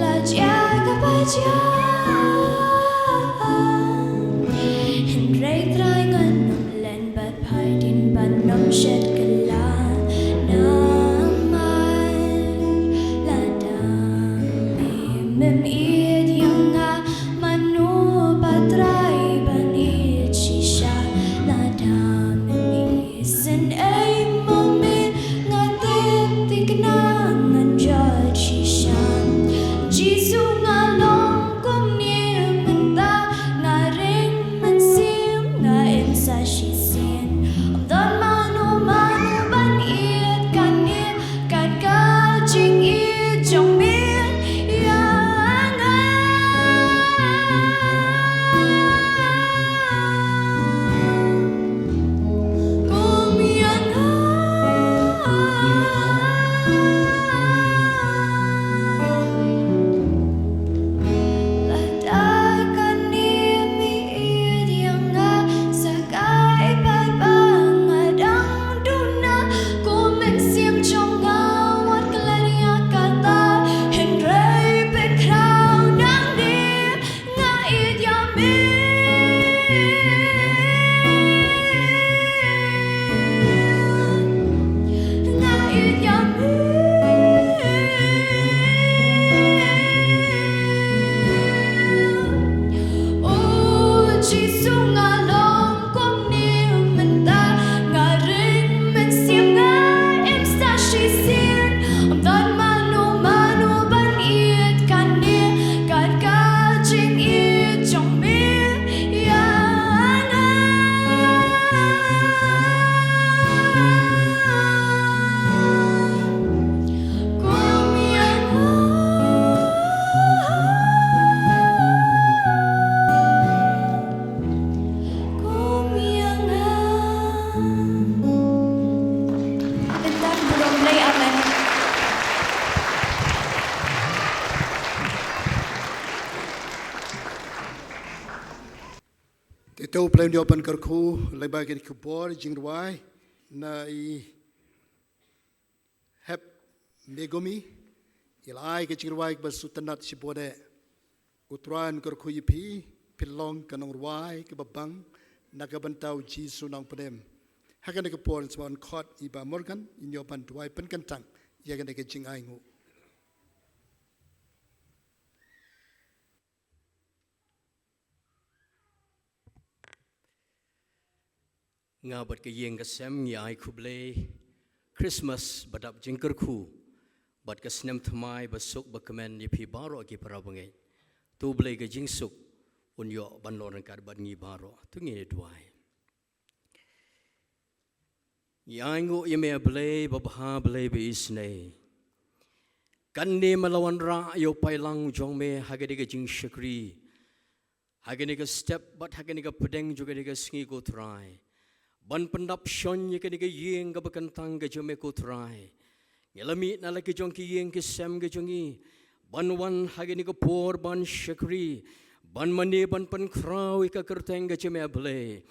la jia kaba jia. Hynrei Trai, ngan ym len bad phi hadien ban ym shet kylla. Namar lada me mem ïeit ïa nga, mano ba trai ban ïeit shisha. Lada mem isynei ma me, nga tip thikna ngan jot shisha. Jisu, nga long kumne mynta, nga ring mynsiem, nga im sa shisien. Ym don mano mano ban ïeit kane, kat ka jingïeit jong me ïa nga. Kum ïa nga. Lada kane me ïeit ïa nga, sa kai pat ba nga dang duna. Kum mynsiem jong nga wat klet ïa kata, hynrei pynkhraw nangne. Nga ïeit ïa me. Nga ïeit ïa me. O Jisu, nga long kumne mynta, nga ring mynsiem, nga im sa shisien. Ym don mano mano ban ïeit kane, kat ka jingïeit jong me ïa nga. Kum ïa nga. Kum ïa nga. Bynta burom Blei, amen. Te to U Blei un ïoh ban kyrkhu lyngba kine ki khubor jingrwai na i Hep Megumi, i la ai ka jingrwai kaba sngewtynnat shibun eh. U Trai un kyrkhu ïa phi, phin long ka nongrwai kaba bang na ka bynta U Jisu Nongpynim. Ha kane ka por sngewbha un khot i Bah Morgan, in ïoh ban duwai pynkyntang ïa kane ka jingainguh. Nga bad ka ïing ka sem ngi ai khublei Christmas ba dap jingkyrkhu bad ka snem thymmai ba suk ba kmen ïa phi baroh ki para bangeit. To U Blei ka jingsuk un ïoh ban long ryngkat bad ngi baroh. To ngin ïa duwai. Ngi ainguh ïa me A Blei babha, Blei ba isynei. Kane me la wanrah ïa u paidlang jong me ha kane ka jingshakri, ha kane ka step bad ha kane ka pdeng jong kane ka sngi ko Trai, ban pyndap shon ïa kane ka ïing kaba kyntang ka jong me ko Trai. Ngi la mih na la ki jong ki ïing ki sem ki jong ngi ban wan ha kane ka por ban shakri, ban mane ban pynkhraw ïa ka kyrteng ka jong me A Blei.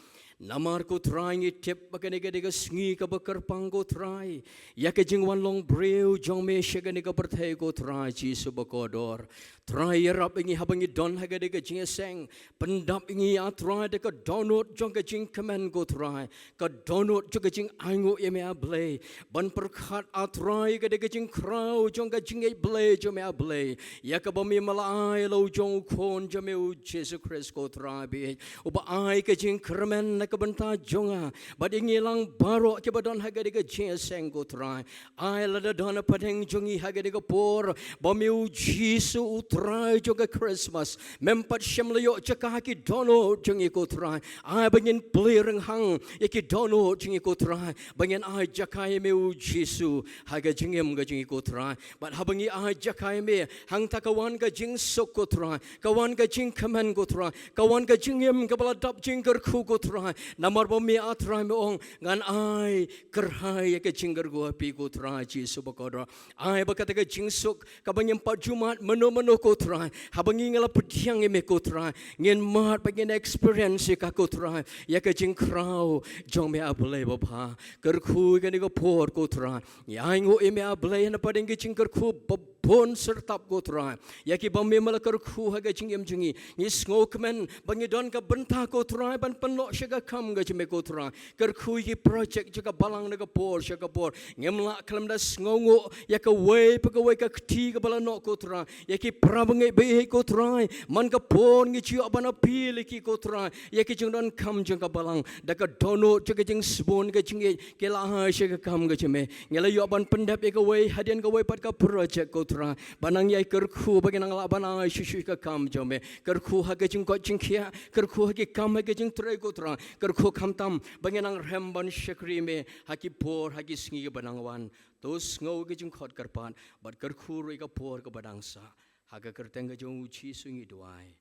Namar ko Trai ngi tip ba kane ka dei ka sngi kaba kyrpang ko Trai, ïa ka jingwan long briew jong me sha kane ka pyrthei ko Trai Jisu bakordor. Trai ïarap ïa ngi haba ngi don ha ka dei ka jingïaseng, pyndap ïa ngi A Trai da ka dohnud jong ka jingkmen ko Trai, ka dohnud jong ka jingainguh ïa me A Blei, ban pyrkhat A Trai ka dei ka jingkhraw jong ka jingïeit Blei jong me A Blei, ïa kaba me la ai la u jong u Khun jong me u Jisu Khrist ko Trai bad uba ai ka jingkyrmen na ka bynta jong nga bad ïa ngi lang baroh kiba don ha ka dei ka jingïaseng ko Trai. Ai lada don hapdeng jong ngi ha ka dei ka por ba me u Jisu u Trai jong ka Christmas mem pat shym la ïoh jaka ha ki dohnud jong ngi ko Trai. Ai ba ngin plie rynghang ïa ki dohnud jong ngi ko Trai, ba ngin ai jaka ïa me u Jisu ha ka jingim ka jong ngi ko Trai. Bad haba ngi ai jaka ïa me, hangta ka wan ka jingsuk ko Trai, ka wan ka jingkmen ko Trai, ka wan ka jingim kaba la dap jingkyrkhu ko Trai. Namar ba me A Trai me ong, ngan ai kyrhai ïa ka jingkyrkhu ha phi ko Trai Jisu bakordor. Ai ba kata ka jingsuk kaba ngim pat ju mad mynno mynno ko Trai, haba ngi ngi la pdiang ïa me ko Trai, ngin mad ba ngin experience ïa ka ko Trai, ïa ka jingkhraw jong me A Blei babha. Kyrkhu ïa kane ka por ko Trai, ngi ainguh ïa me A Blei hapdeng ka jingkyrkhu babun syrtap ko Trai, ïa kiba me la kyrkhu ha ka jingim jong ngi. Ngi sngewkmen ba ngi don ka bynta ko Trai ban pynlong sha ka kam ka jong me ko Trai. Kyrkhu ïa ki project jong ka balang na ka por sha ka por. Ngim lah khlem da sngewnguh ïa kawei pa kawei ka kti kaba la noh ko Trai, ïa ki para bangeit baieit ko Trai, man ka por ngi ju ïoh ban appeal ïa ki ko Trai, ïa ki jingdonkam jong ka balang da ka dohnud jong ka jingsbun ka jingïeit, ki la ai sha ka kam ka jong me. Ngi la ïoh ban pyndep ïa kawei hadien kawei pat ka project ko Trai, ba nang ïai kyrkhu ba ngi nang lah ban ai shuh shuh ïa ka kam jong me. Kyrkhu ha ka jingkoit jingkhiah, kyrkhu ha ki kam ha ka jingtrei ko Trai, kyrkhu khamtam ba ngi nang rhem ban shakri me ha ki por ha ki sngi kiba nang wan. To sngew ka jingkhot kyrpad bad kyrkhu ruh ïa ka por kaba dang sah. Ha ka kyrteng ka jong u Jisu ngi duwai.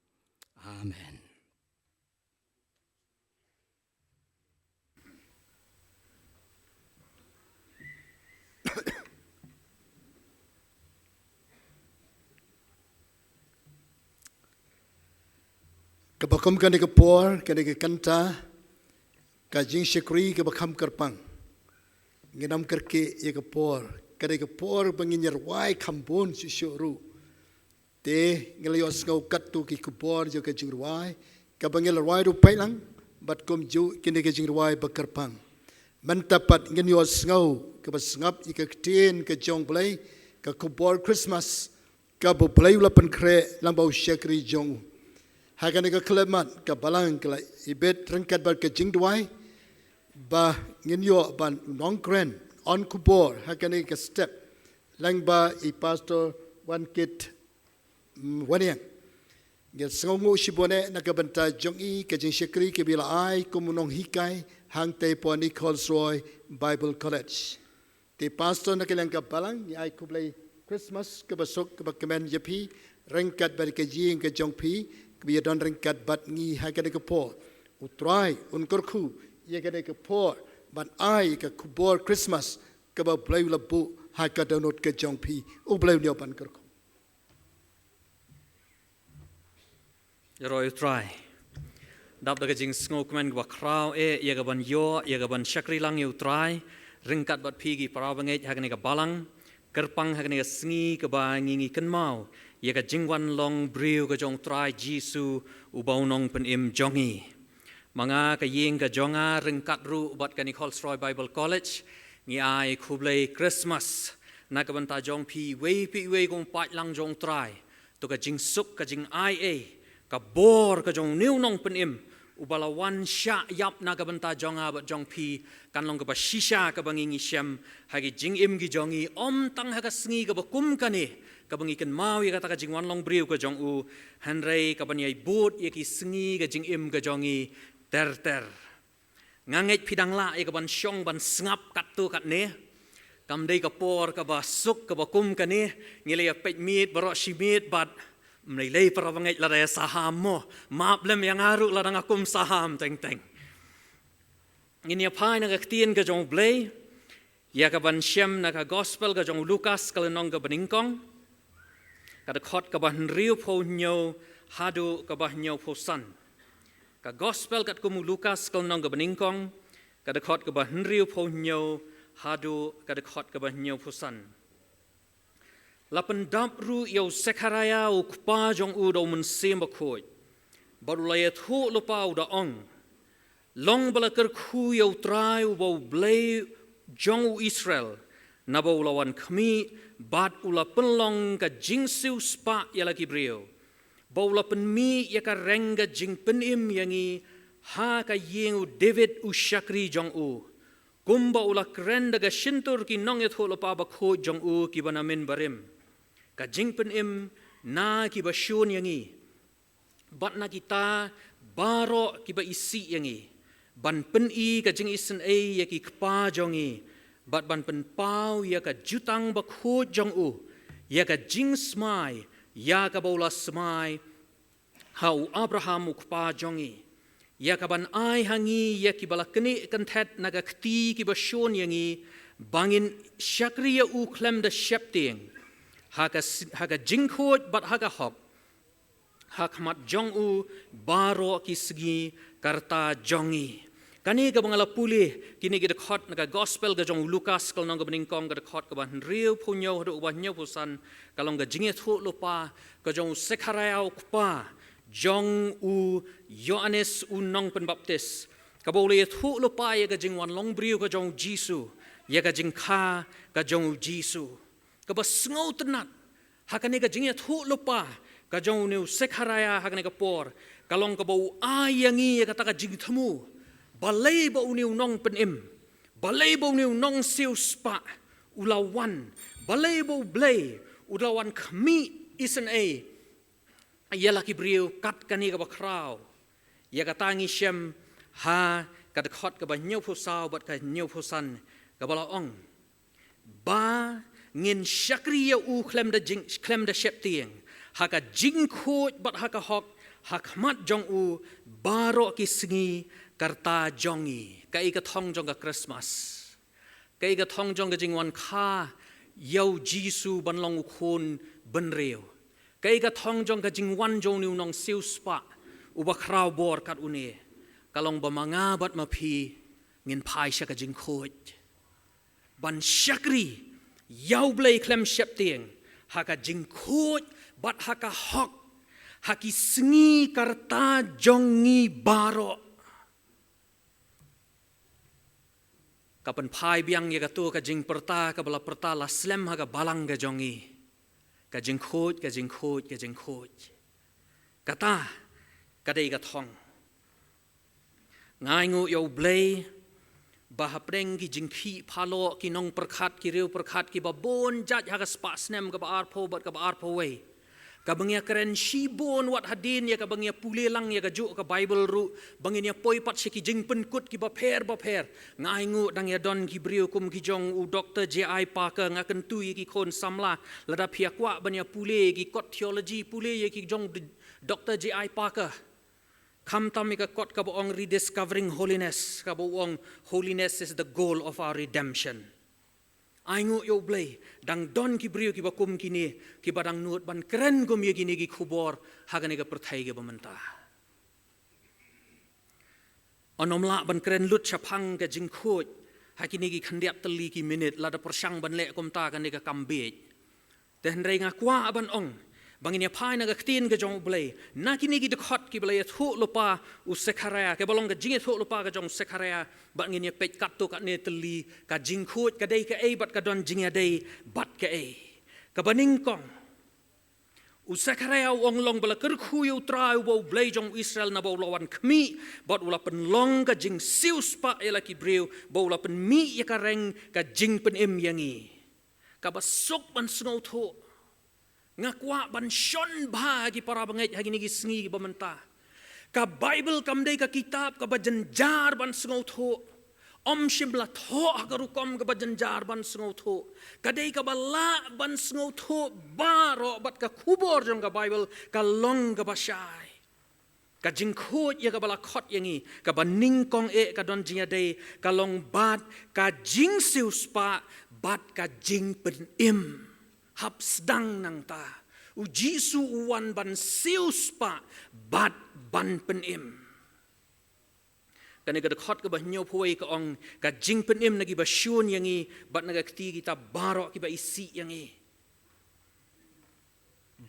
Amen. Kaba kum kane ka por, kane ka kynta, ka jingshakri kaba kham kyrpang. Ngin ym kyrkieh ïa ka por, kane ka por ba ngin ïa rwai kham bun shuh shuh ruh. Te ngi la ïohsngew katto ki khubor jong ka jingrwai kaba ngi la rwai ruh paidlang, bad kumjuh kine ki jingrwai ba kyrpang. Mynta pat ngin ïohsngew kaba sngap ïa ka ktien ka jong U Blei, ka khubor Christmas kaba U Blei u la pynkhreh lyngba u shakri jong u. Ha kane ka khyllipmat ka balang ka la ibit ryngkat bad ka jingduwai ba ngin ïoh ban nongkren, on khubor ha kane ka step lyngba i Pastor Wankit, mm, Wanniang. Ngin sngewnguh shibun eh na ka bynta jong i, ka jingshakri kaba i la ai kum u nonghikai hangtei hapoh Nichols Roy Bible College. Te Pastor, na ka liang ka balang ngi ai khublei Christmas kaba suk kaba kmen ïa phi, ryngkat bad ka ïing ka jong phi kaba ïadon ryngkat bad ngi ha kane ka por. U Trai un kyrkhu ïa kane ka por ban ai ka khubor Christmas kaba U Blei u la buh ha ka dohnud ka jong phi. U Blei un ïoh ban kyrkhu. Ïaroh ïa U Trai. Dap da ka jingsngewkmen kaba khraw eh ïa ka ban ïoh, ïa ka ban shakri lang ïa U Trai ryngkat bad phi ki para bangeit ha kane ka balang, kyrpang ha kane ka sngi kaba ngi ngi kynmaw ïa ka jingwan long briew ka jong U Trai Jisu uba u nongpynim jong ngi. Ma nga, ka ïing ka jong nga ryngkat ruh bad ka Nichols Roy Bible College, ngi ai khublei Christmas na ka bynta jong phi iwei pa iwei kum u paidlang jong U Trai. To ka jingsuk, ka jingai ei, ka bor ka jong une u nongpynim uba la wan shah ïap na ka bynta jong nga bad jong phi, kan long kaba shisha kaba ngi ngi shem ha ki jingim ki jong ngi, ym tang ha ka sngi kaba kum kane kaba ngi kynmaw ïa kata ka jingwan long briew ka jong u, hynrei kaban ïai bud ïa ki sngi ka jingim ka jong ngi ter ter. Nga ngeit phi dang lah ïa kaban shong ban sngap katto katne. Kam dei ka por kaba suk kaba kum kane, ngi la ïa peit miet baroh shi miet bad ym lei lei para bangeit lada ïa saham mo. Map lem ïa nga ruh lada nga kum saham teng teng. Ngin ïa phai na ka ktien ka jong U Blei, ïa kaban shem na ka Gospel ka jong u Lukas ka lynnong kaba nyngkong, ka dkhot kaba hynriewphew hynñiew haduh kaba hynñiewphew san. Ka Gospel katkum u Lukas ka lynnong kaba nyngkong, ka dkhot kaba hynriewphew hynñiew haduh ka dkhot kaba hynñiewphew san. La pyndap ruh ïa u Sekharaïa u kpa jong u da u Mynsiem Bakhuid, bad u la ïathuh lypa u da ong: Long ba la kyrkhu ïa U Trai uba U Blei jong u Israel, naba u la wan khmih bad u la pynlong ka jingsiewspah ïa la ki briew, ba u la pynmih ïa ka reng ka jingpynim ïa ngi ha ka ïing u David u shakri jong u, kumba u la kren da ka shyntur ki nongïathuhlypa bakhuid jong u kiba na mynbarim, ka jingpynim na kiba shun ïa ngi bad na kita baroh kiba isih ïa ngi, ban pyni ka jingisynei ïa ki kpa jong ngi, bad ban pynpaw ïa ka jutang bakhuid jong u, ïa ka jingsmai ïa kaba u la smai ha u Abraham u kpa jong ngi, ïa kaban ai ha ngi ïa kiba la knieh kynthet na ka kti kiba shun ïa ngi, ba ngin shakri ïa u khlem da sheptieng, ha ka s-, ha ka jingkhuid bad ha ka hok, ha khmat jong u baroh ki sngi ka rta jong ngi. Kane kaba nga la pule kine ki dkhot na ka Gospel ka jong u Lukas ka lynnong kaba nyngkong, ka dkhot kaba hynriewphew hynñiew haduh kaba hynñiewphew san, ka long ka jingïathuhlypa ka jong u Sekharaïa u kpa jong u Ïoannis u nongpynbaptis, kaba u la ïathuhlypa ïa ka jingwan long briew ka jong u Jisu, ïa ka jingkha ka jong u Jisu. Kaba sngewtynnat ha kane ka jingïathuhlypa ka jong une u Sekharaïa ha kane ka por, ka long kaba u ai ïa ngi ïa kata ka jingthmu, balei ba une u nongpynim, balei ba une u nongsiewspah u la wan, balei ba U Blei u la wan khmih isynei ïa la ki briew kat kane kaba khraw. Ïa kata ngi shem ha ka dkhot kaba hynñiewphew saw bad ka hynñiewphew san, kaba la ong: Ba ngin shakri ïa u khlem da jing, khlem da sheptieng, ha ka jingkhuid bad ha ka hok, ha khmat jong u baroh ki sngi ka rta jong ngi. Kaei ka thong jong ka Christmas? Kaei ka thong jong ka jingwan kha ïa u Jisu ban long u khun bynriew? Kaei ka thong jong ka jingwan jong une u nongsiewspah uba khraw bor kat une? Ka long ba ma nga bad ma phi ngin phai sha ka jingkhuid, ban shakri ïa U Blei khlem sheptieng, ha ka jingkhuid bad ha ka hok, ha ki sngi ka rta jong ngi baroh. Ka pynphai biang ïa kato ka jingpyrta kaba la pyrta la slem ha ka balang ka jong ngi: Ka jingkhuid, ka jingkhuid, ka jingkhuid. Kata ka dei ka thong. Nga ainguh ïa U Blei ba hapdeng ki jingkhih phalok, ki nongpyrkhat, ki riewpyrkhat kiba bun jait ha ka spah snem kaba arphew bad kaba arphew wei, kaba ngi ïa kren shibun wat hadien ïa kaba ngi ïa pule lang ïa kajuh ka Baibl ruh, ba ngin ïa poi pat sha ki jingpynkut kiba pher bapher. Nga ainguh dang ïa don ki briew kum ki jong u Doktor J I Packer, nga kyntu ïa ki khun samla, lada phi ïa kwah ban ïa pule ïa ki kot theology, pule ïa ki jong Doktor J I Packer. Khamtam ïa ka kot kaba ong Rediscovering Holiness, kaba u ong: Holiness is the goal of our redemption. Ainguh ïa U Blei, dang don ki briew kiba kum kine, kiba dang nud ban kren kum ïa kine ki khubor ha kane ka pyrthei kaba mynta. Ym lah ban kren lut shaphang ka jingkhuid ha kine ki khyndiat tylli ki minit, lada pyrshang ban leh kumta kane ka kam bieit. Te hynrei nga kwah ban ong ba ngin ïa phai na ka ktien ka jong U Blei, na kine ki dkhot kiba la ïathuhlypa u Sekharaïa, kaba long ka jingïathuhlypa ka jong u Sekharaïa, bad ngin ïa peit katto katne tylli: ka jingkhuid ka dei kaei bad ka don jingïadei bad kaei. Kaba nyngkong, u Sekharaïa u ong: Long ba la kyrkhu ïa U Trai uba U Blei jong u Israel, naba u la wan khmih bad u la pynlong ka jingsiewspah ïa la ki briew, ba u la pynmih ïa ka reng ka jingpynim ïa ngi. Kaba suk ban sngewthuh. Nga kwah ban shon bha ki para bangeit ha kine ki sngi kiba mynta. Ka Baibl kam dei ka kitab kaba jynjar ban sngewthuh. Ym shym la thoh ha ka rukom kaba jynjar ban sngewthuh. Ka dei kaba lah ban sngewthuh baroh, bad ka khubor jong ka Baibl ka long kaba shai. Ka jingkhuid ïa kaba la khot ïa ngi, kaba nyngkong eh ka don jingïadei, ka long bad ka jingsiewspah bad ka jingpynim. Hap sdang nangta. U Jisu u wan ban siewspah bad ban pynim. Kane ka dkhot kaba hynñiewphew wei ka ong, ka jingpynim na kiba shun ïa ngi, bad na ka kti kita baroh kiba isih ïa ngi.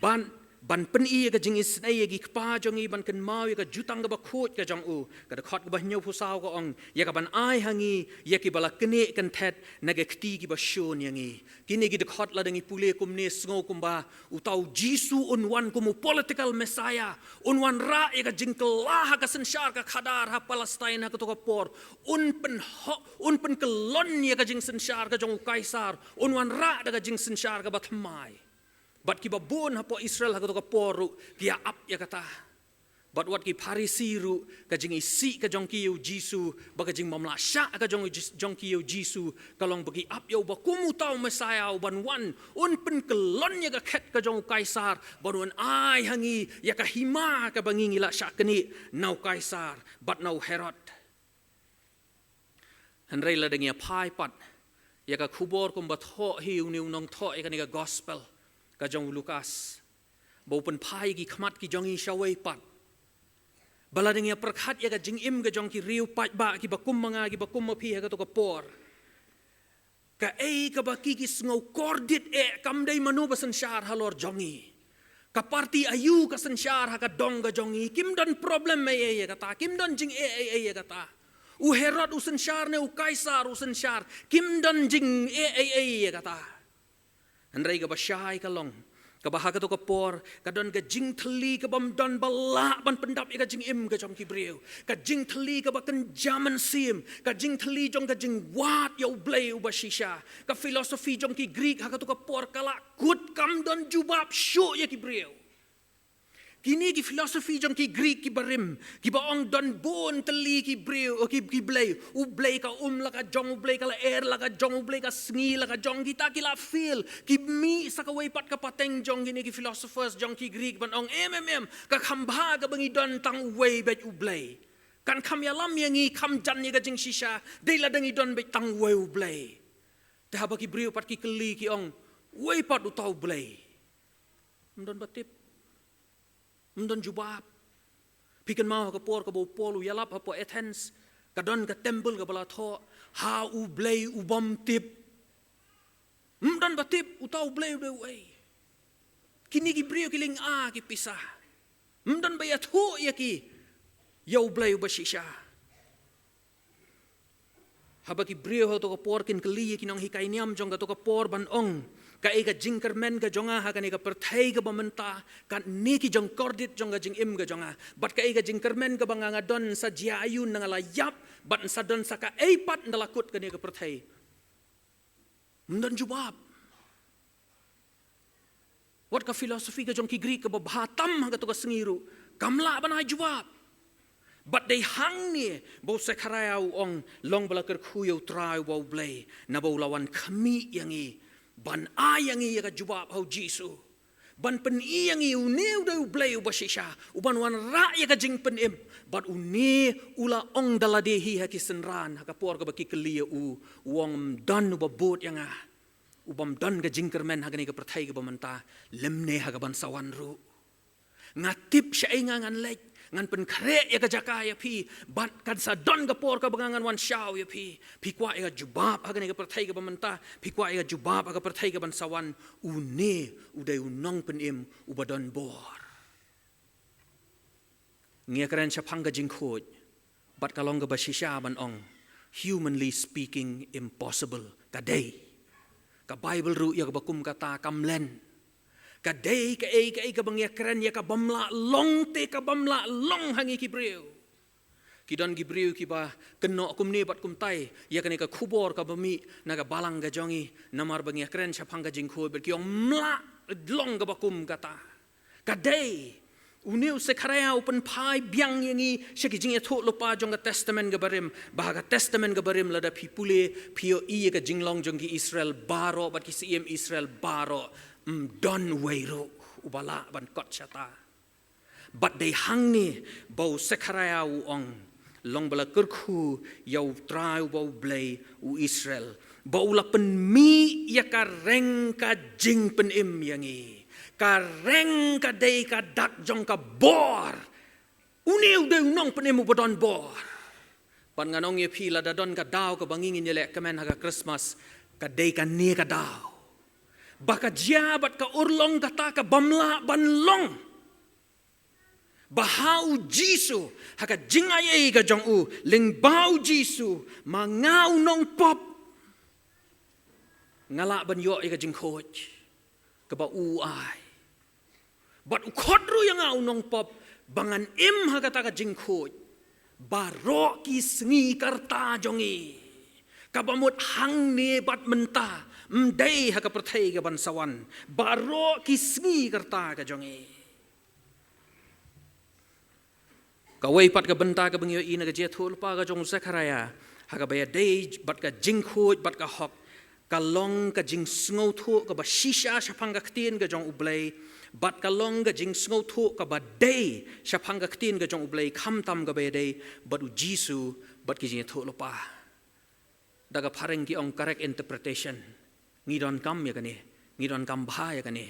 Ban, ban pyni ïa ka jingisynei ïa ki kpa jong ngi, ban kynmaw ïa ka jutang kaba khuid ka jong u. Ka dkhot kaba hynñiewphew saw ka ong, ïa kaban ai ha ngi ïa kiba la knieh kynthet na ka kti kiba shun ïa ngi. Kine ki dkhot lada ngi pule kumne, sngew kumba uta u Jisu un wan kum u political Messiah, un wanrah ïa ka jingkylla ha ka synshar ka khadar ha Palestine ha kato ka por, un pynhok, un pynkyllon ïa ka jingsynshar ka jong u Kaisar, un wanrah da ka jingsynshar kaba thymmai. Bad kiba bun hapoh Israel ha kato ka por ruh ki ïa ap ïa kata. Bad wat ki Pharisi ruh, ka jingisih ka jong ki ïa u Jisu, bad ka jingbymlah shah ka jong u Jis-, jong ki ïa u Jisu, ka long ba ki ap ïa u ba kum uta u Messiah uban wan, un pynkyllon ïa ka khet ka jong u Kaisar, ban wan ai ha ngi ïa ka hima kaba ngi ngi la shah knieh na u Kaisar bad na u Herod. Hynrei lada ngi ïa phai pat ïa ka khubor kumba thoh hi une u nongthoh ïa kane ka gospel ka jong u Lukas, ba u pynphai ïa ki khmat ki jong ngi shawei pat. Ba lada ngi ïa pyrkhat ïa ka jingim ka jong ki riew paidbah kiba kum ma nga, kiba kum ma phi ha kato ka por, kaei kaba ki ki sngew kordit eh, kam dei mano ba synshar halor jong ngi. Ka parti aïu ka synshar ha ka dong ka jong ngi, kim don problem ei ei ïa kata, kim don jingeh ei ei ïa kata. U Herod u synshar ne u Kaisar u synshar, kim don jingeh ei ei ïa kata. Hynrei kaba shai ka long, kaba ha kato ka por ka don ka jingthylli kabym don ba lah ban pyndap ïa ka jingim ka jong ki briew. Ka jingthylli kaba kynja mynsiem, ka jingthylli jong ka jingwad ïa u Blei uba shisha. Ka philosophy jong ki Greek ha kato ka por ka la kut, kam don jubab shuh ïa ki briew. Kine ki philosophy jong ki Greek kiba rim, kiba ong don bun tylli ki briew, ki, ki blei. U Blei ka um la ka jong, u Blei ka lyer la ka jong, u Blei ka sngi la ka jong, kita ki la fail. Ki mih sa kawei pat ka pateng jong kine ki philosophers jong ki Greek ban ong, em, em, em, ka kham bha kaba ngi don tang uwei beit u Blei. Kan kham ïalam ïa ngi, kham jan ïa ka jingshisha, dei lada ngi don beit tang uwei u Blei. Te haba ki briew pat ki kylli ki ong, uwei pat uta u Blei. Ym don ba tip. Ym don jubab. Phi kynmaw ha ka por kaba u Paul u ïalap hapoh Athens, ka don ka temple kaba la thoh ha u blei u bym tip. Ym don ba tip uta u blei u dei uei. Kine ki briew ki lynga ki pisa. Ym don ba ïathuh ïa ki ïa u Blei uba shisha. Haba ki briew ha kato ka por kin kylli ïa ki nonghikai niam jong kato ka por ban ong, kaei ka jingkyrmen ka jong nga ha kane ka pyrthei kaba mynta, katne ki jingkordit jong ka jingim ka jong nga, bad kaei ka jingkyrmen kaba nga nga don, sa jia aïu, na nga la ïap, bad sa don sa kaei pat ynda la kut kane ka pyrthei. Ym don jubab. Wat ka philosophy ka jong ki Greek kaba bha tam ha kato ka sngi ruh, kam lah ban ai jubab. Bad dei hangne ba u Sekharaïa u ong, long ba la kyrkhu ïa U Trai uba U Blei, naba u la wan khmih ïa ngi, ban ai ïa ngi ïa ka jubab ha u Jisu. Ban pyni ïa ngi une u dei U Blei uba shisha, uban wanrah ïa ka jingpynim. Bad une u la ong da lade hi ha ki synran, ha ka por kaba ki kylli ïa u, u ong, ym don uba bud ïa nga, u bym don ka jingkyrmen ha kane ka pyrthei kaba mynta, lymne ha kaban sa wan ruh. Nga tip shaei nga ngan leit, ngan pynkhreh ïa ka jaka ïa phi, bad kan sa don ka por kaba nga ngan wan shaw ïa phi. Phi kwah ïa ka jubab ha kane ka pyrthei kaba mynta, phi kwah ïa ka jubab ha ka pyrthei kaban sa wan, une u dei u nongpynim uba don bor. Ngi ïakren shaphang ka jingkhuid, bad ka long kaba shisha ban ong, humanly speaking, impossible. Ka dei. Ka Baibl ruh ïa kaba kum kata kam len. Ka dei kaei kaei kaba ngi ïakren ïa ka bym lah long te ka bym lah long ha ngi ki briew. Ki don ki briew kiba kynnoh kumne bad kumtai ïa kane ka khubor kaba mih na ka balang ka jong ngi, namar ba ngi ïakren shaphang ka jingkhuid, bad ki ong, ym lah long kaba kum kata. Ka dei, une u Sekharaïa u pynphai biang ïa ngi sha ki jingïathuhlypa jong ka Testament kaba rim, ba ha ka Testament kaba rim lada phi pule, phi ïohi ïa ka jinglong jong ki Israel baroh bad ki syiem Israel baroh, ym don uwei ruh uba lah ban kot shata. Bad dei hangne ba u Sekharaïa u ong, long ba la kyrkhu ïa U Trai uba U Blei u Israel, ba u la pynmih ïa ka reng ka jingpynim ïa ngi. Ka reng ka dei ka dak jong ka bor. Une u dei u nongpynim uba don bor. Bad ngan ong ïa phi, lada don ka daw kaba ngi ngin ïaleh kmen ha ka Christmas, ka dei kane ka daw ba ka jia bad ka urlong kata ka bym lah ban long, ba ha u Jisu, ha ka jingaiei ka jong u, lyngba u Jisu, ma nga u nongpop, nga lah ban ïoh ïa ka jingkhuid kaba u ai. Bad u khot ruh ïa nga u nongpop ba ngan im ha kata ka jingkhuid baroh ki sngi ka rta jong ngi, kaba mut hangne bad mynta, ym dei ha ka pyrthei kaban sa wan, baroh ki sngi ka rta ka jong ngi. Kawei pat ka bynta kaba ngi ïohi na ka jingïathuhlypa ka jong u Sekharaïa, ha kaba ïadei bad ka jingkhuid bad ka hok, ka long ka jingsngewthuh kaba shisha shaphang ka ktien ka jong U Blei, bad ka long ka jingsngewthuh kaba dei shaphang ka ktien ka jong U Blei, khamtam kaba ïadei bad u Jisu bad ki jingïathuhlypa. Da ka phareng ki ong correct interpretation. Ngi donkam ïa kane, ngi donkam bha ïa kane.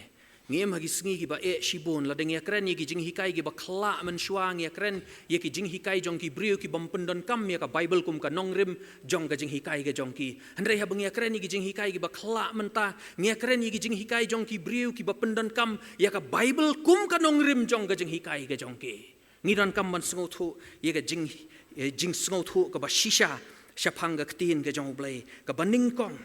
Ngi im ha ki sngi kiba eh shibun, lada ngi ïakren ïa ki jinghikai kiba khlah mynshuwa, ngi ïakren ïa ki jinghikai jong ki briew ki bym pyndonkam ïa ka Baibl kum ka nongrim jong ka jinghikai ka jong ki. Hynrei haba ngi ïakren ïa ki jinghikai kiba khlah mynta, ngi ïakren ïa ki jinghikai jong ki briew kiba pyndonkam ïa ka Baibl kum ka nongrim jong ka jinghikai ka jong ki. Ngi donkam ban sngewthuh ïa ka jing, eh, jingsngewthuh kaba shisha shaphang ka ktien ka jong U Blei, kaba nyngkong.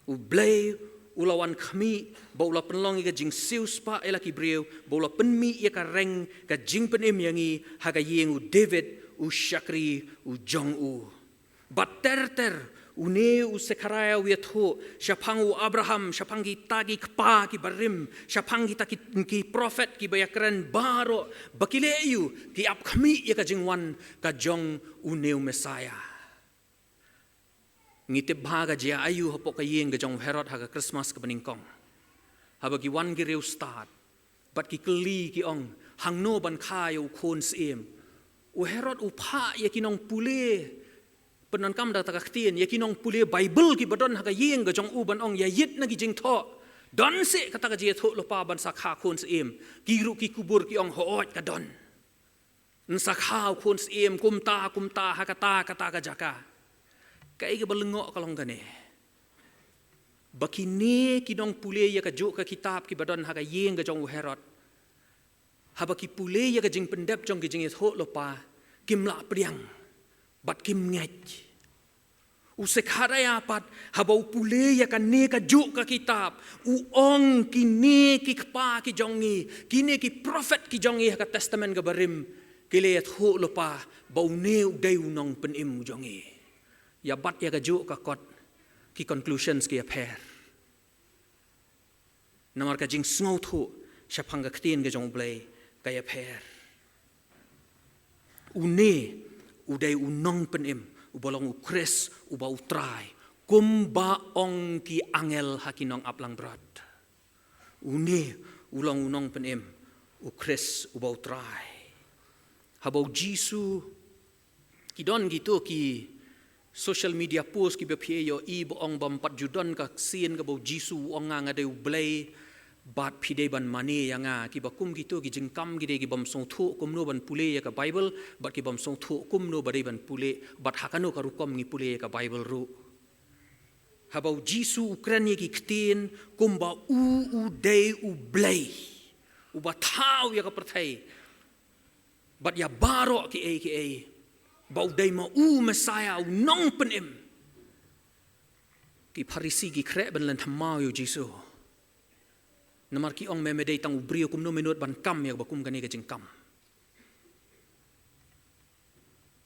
U Blei u la wan khmih ba u la pynlong ïa ka jingsiewspah ïa la ki briew, ba u la pynmih ïa ka reng ka jingpynim ïa ngi ha ka ïing u David u shakri u jong u. Bad ter ter, une u Sekharaïa u ïathuh shaphang u Abraham, shaphang kita ki kpa kiba rim, shaphang kita ki, ki prophet kiba ïakren baroh, ba ki leh aïu, ki ap khmih ïa ka jingwan ka jong une u Messiah. Ngi tip bha ka jia aïu hapoh ka ïing ka jong u Herod ha ka Christmas kaba nyngkong. Haba ki wan ki riewstad bad ki kylli, ki ong, hangno ban kha ïa u khun syiem. U Herod u phah ïa ki nongpule, pyndonkam da kata ka ktien, ïa ki nongpule Baibl kiba don ha ka ïing ka jong u ban ong, ïa ïit na ki jingthoh, don seh kata ka jingïathuhlypa ban sa kha khun syiem. Ki ruh ki kubur ki ong, hooid ka don. Yn sa kha u khun syiem kumta kumta ha kata kata ka jaka. Kaei kaba lyngngoh ka long kane, ba kine ki nongpule ïa kajuh ka kitab kiba don ha ka ïing ka jong u Herod, haba ki pule ïa ka jingpyndep jong ki jingïathuhlypa, kim lah pdiang bad kim ngeit. U Sekharaïa pat, haba u pule ïa kane kajuh ka kitab, u ong, kine ki kpa ki jong ngi, kine ki prophet ki jong ngi ha ka Testament kaba rim, ki la ïathuhlypa ba une u dei u nongpynim u jong ngi. Ïa bat ïa kajuh ka kot, ki conclusions ki ïapher. Namar ka jingsngewthuh shaphang ka ktien ka jong U Blei ka ïapher. Une u dei u nongpynim, uba long u Khrist, uba u Trai, kumba ong ki angel ha ki nong ap langbrot. Une u long u nongpynim, u Khrist, uba u Trai. Haba u Jisu, ki don kito ki social media post kiba phi ïohi ba ong, bym pat ju don ka sien kaba u Jisu u ong, nga, nga dei u Blei, bad phi dei ban mane ïa nga. Kiba kum kito ki jingkam ki dei ki bym sngewthuh kumno ban pule ïa ka Baibl, bad ki bym sngewthuh kumno ba dei ban pule, bad ha kano ka rukom ngi pule ïa ka Baibl ruh. Haba u Jisu u kren ïa ki ktien kumba u, u dei u Blei, uba thaw ïa ka pyrthei bad ïa baroh kiei kiei, ba u dei ma u Messiah, u nongpynim, ki Pharisi ki khreh ban len thymmai ïa u Jisu. Namar ki ong, me, me dei tang u briew, kumno me nud ban kam ïa kaba kum kane ka jingkam?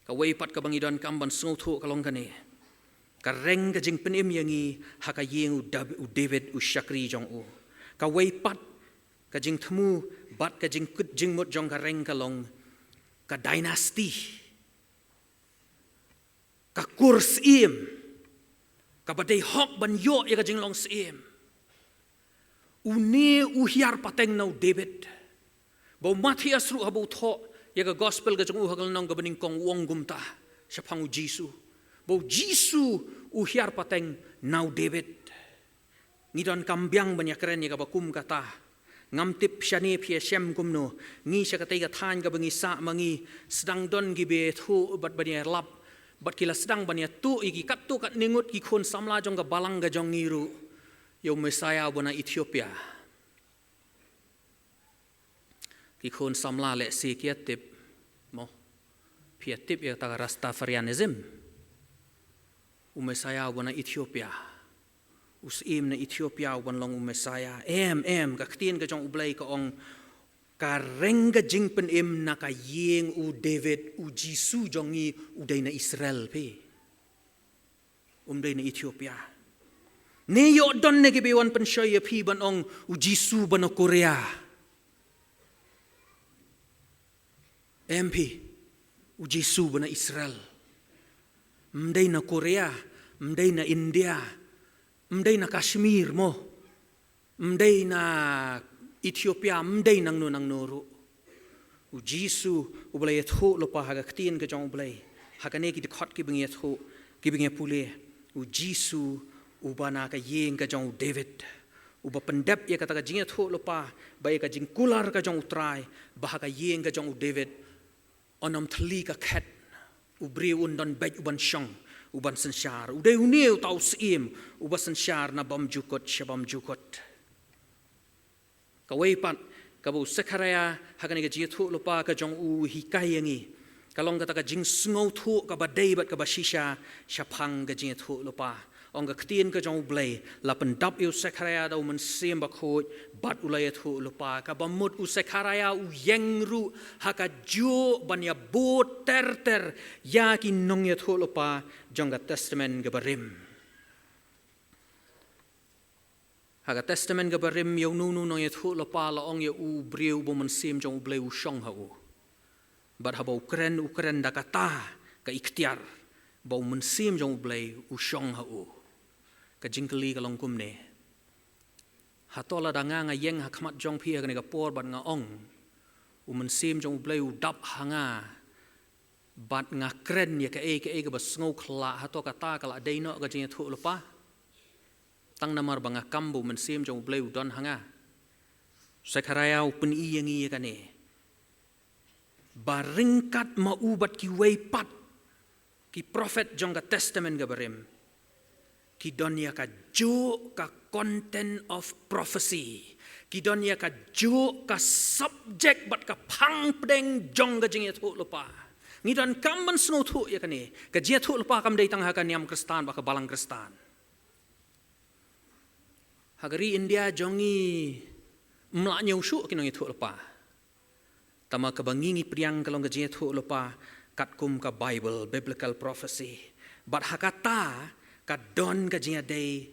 Kawei pat kaba ngi donkam ban sngewthuh ka long kane, ka reng ka jingpynim ïa ngi ha ka ïing u Dab-, u David u shakri jong u. Kawei pat ka jingthmu bad ka jingkut jingmut jong ka reng ka long ka dynasty, ka kur syiem, kaba dei hok ban ïoh ïa ka jinglong syiem. Une u hiar pateng na u David. Ba u Matthias ruh haba u thoh ïa ka gospel ka jong u ha ka lynnong kaba nyngkong u ong kumta shaphang u Jisu, ba u Jisu u hiar pateng na u David. Ngi donkam biang ban ïakren ïa kaba kum kata. Ngam tip shane phi ïashem kumno, ngi sha katei ka thaiñ kaba ngi sah ma ngi sdang don kiba ïathuh bad ban ïalap, bad ki la sdang ban ïathuh ïa ki katto katne ngut ki khun samla jong ka balang ka jong ngi ruh ïa u Messiah uba na Ethiopia. Ki khun samla lehse ki ïa tip, mo, phi ïa tip ïa kata ka Rastafarianism. U Messiah uba na Ethiopia. U Syiem na Ethiopia uban long u Messiah. Em, em, ka ktien ka jong U Blei ka ong, ka reng ka jingpynim na ka ïing u David, u Jisu jong ngi u dei na Israel phi. Um dei na Ethiopia. Ne ïoh don ne kiba wan pynshoi ïa phi ban ong u Jisu ba na Korea. Em phi, u Jisu ba na Israel. Um dei na Korea, um dei na India, um dei na Kashmir mo. Um dei na Ethiopia, um dei nangno nangno ruh. U Jisu, uba la ïathuh lypa ha ka ktien ka jong U Blei. Ha kane ki dkhot kiba ngi ïathuh, kiba ngi ïa pule. U Jisu, uba na ka ïing ka jong u David. Uba pyndep ïa kata ka jingïathuh lypa, ba ïa ka jingkular ka jong U Trai, ba ha ka ïing ka jong u David. Un ym thylli ka khet, u briew un don beit uban shong, uban synshar. U dei une uta u Syiem, uba synshar na bymjukut sha bymjukut. Kawei pat, kaba u Sekhariah, ha kane ka jingïathuh lypa ka jong u hikai ïa ngi. Ka long kata ka jingsngewthuh kaba dei bad kaba shisha, shaphang ka jingïathuh lypa. Ong ka ktien ka jong U Blei, la pyndap ïa u Sekhariah da u Mynsiem Bakhuid, bad u la ïathuh lypa, kaba mut u Sekhariah u ïeng ruh, ha kajuh ban ïabud ter ter, ïa ki nongïathuh lypa, jong ka Testament kaba rim. Ha ka Testament kaba rim ïa uno uno u nongïathuh lypa la ong ïa u briew ba u Mynsiem jong U Blei u shong ha u. Bad haba u kren, u kren da kata, ka iktiar, ba u Mynsiem jong U Blei u shong ha u. Ka jingkylli ka long kumne. Hato lada nga nga ïeng ha khmat jong phi ha kane ka por bad nga ong, u Mynsiem jong U Blei u dap ha nga, bad nga kren ïa kaei kaei kaba sngew khyllah, hato kata ka la dei noh ka jingïathuh lypa? Tang namar ba nga kam ba u Mynsiem jong U Blei u don ha nga. Sekhariah u pyni ïa ngi ïa kane. Ba ryngkat ma u bad kiwei pat ki prophet jong ka Testament kaba rim, ki don ïa kajuh ka content of prophecy. Ki don ïa kajuh ka subject bad ka phang pdeng jong ka jingïathuh lypa. Ngi donkam ban sngewthuh ïa kane. Ka jingïathuh lypa kam dei tang ha ka niam Khristan bad ka balang Khristan. Ha ka ri India jong ngi ym lah ñiew shuh ki nongïathuh lypa. Tangba kaba ngi ngi pdiang ka long ka jingïathuh lypa katkum ka Bible, biblical prophecy. Bad ha kata ka don ka jingïadei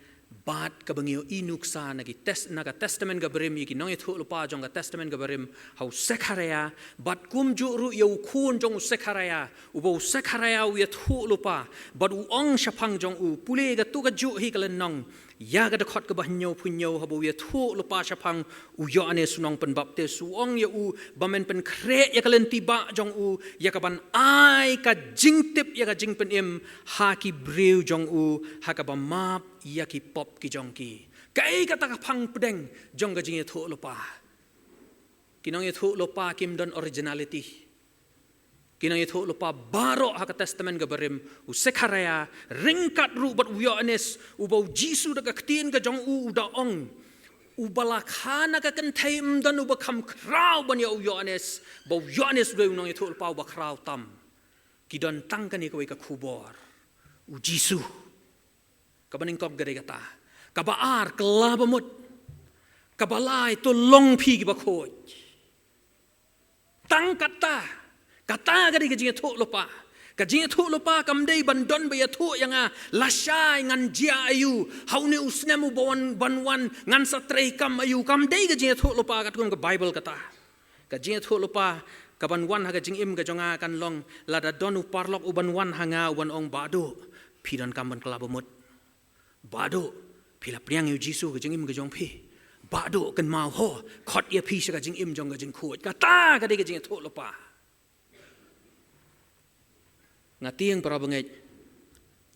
bad kaba ngi ïohi nuksa na ki tes-, na ka Testament kaba rim ïa ki nongïathuh lypa jong ka Testament kaba rim ha u Sekhariah, bad kumjuh ruh ïa u khun jong u Sekhariah, uba u Sekhariah u ïathuh lypa, bad u ong shaphang jong u, pule kato kajuh hi ka lynnong, ïa ka dkhot kaba hynñiew phew hynñiew, haba u ïathuh lypa shaphang u Ïoannis u nongpynbaptis, u ong ïa u, ba men pynkhreh ïa ka lynti bah jong u, ïa kaban ai ka jingtip ïa ka jingpynim ha ki briew jong u, ha kaba map ïa ki pop ki jong ki. Kaei kata ka phang pdeng jong ka jingïathuh lypa? Ki nongïathuh lypa kim don originality. Ki nongïathuh lypa baroh ha ka Testament kaba rim, u Sekhariah, ryngkat ruh bad u Ïoannis, uba u Jisu da ka ktien ka jong u u da ong, uba la kha na ka kynthei ym don uba kham khraw ban ïa u Ïoannis, ba u Ïoannis u dei u nongïathuh lypa uba khraw tam. Ki don tang kane kawei ka khubor, u Jisu. Kaba nyngkong ka dei kata. Kaba ar, kylla ba mut. Kaba lai, to long phi kiba khuid. Tang kata, kata ka dei ka jingïathuh lypa. Ka jingïathuh lypa kam dei ban don ba ïathuh ïa nga, lashai ngan jia aïu, ha une u snem uba wan, ban wan, ngan sa treikam aïu, kam dei ka jingïathuh lypa katkum ka Bible kata. Ka jingïathuh lypa kaban wan ha ka jingim ka jong nga kan long, lada don u paralok uban wan ha nga uban ong, Bah Duh, phi donkam ban kylla ba mut. Bah Duh, phi la pdiang ïa u Jisu ha ka jingim ka jong phi. Bah Duh, kynmaw ho, khot ïa phi sha ka jingim jong ka jingkhuid. Kata ka dei ka jingïathuh lypa. Nga tieng para bangeit,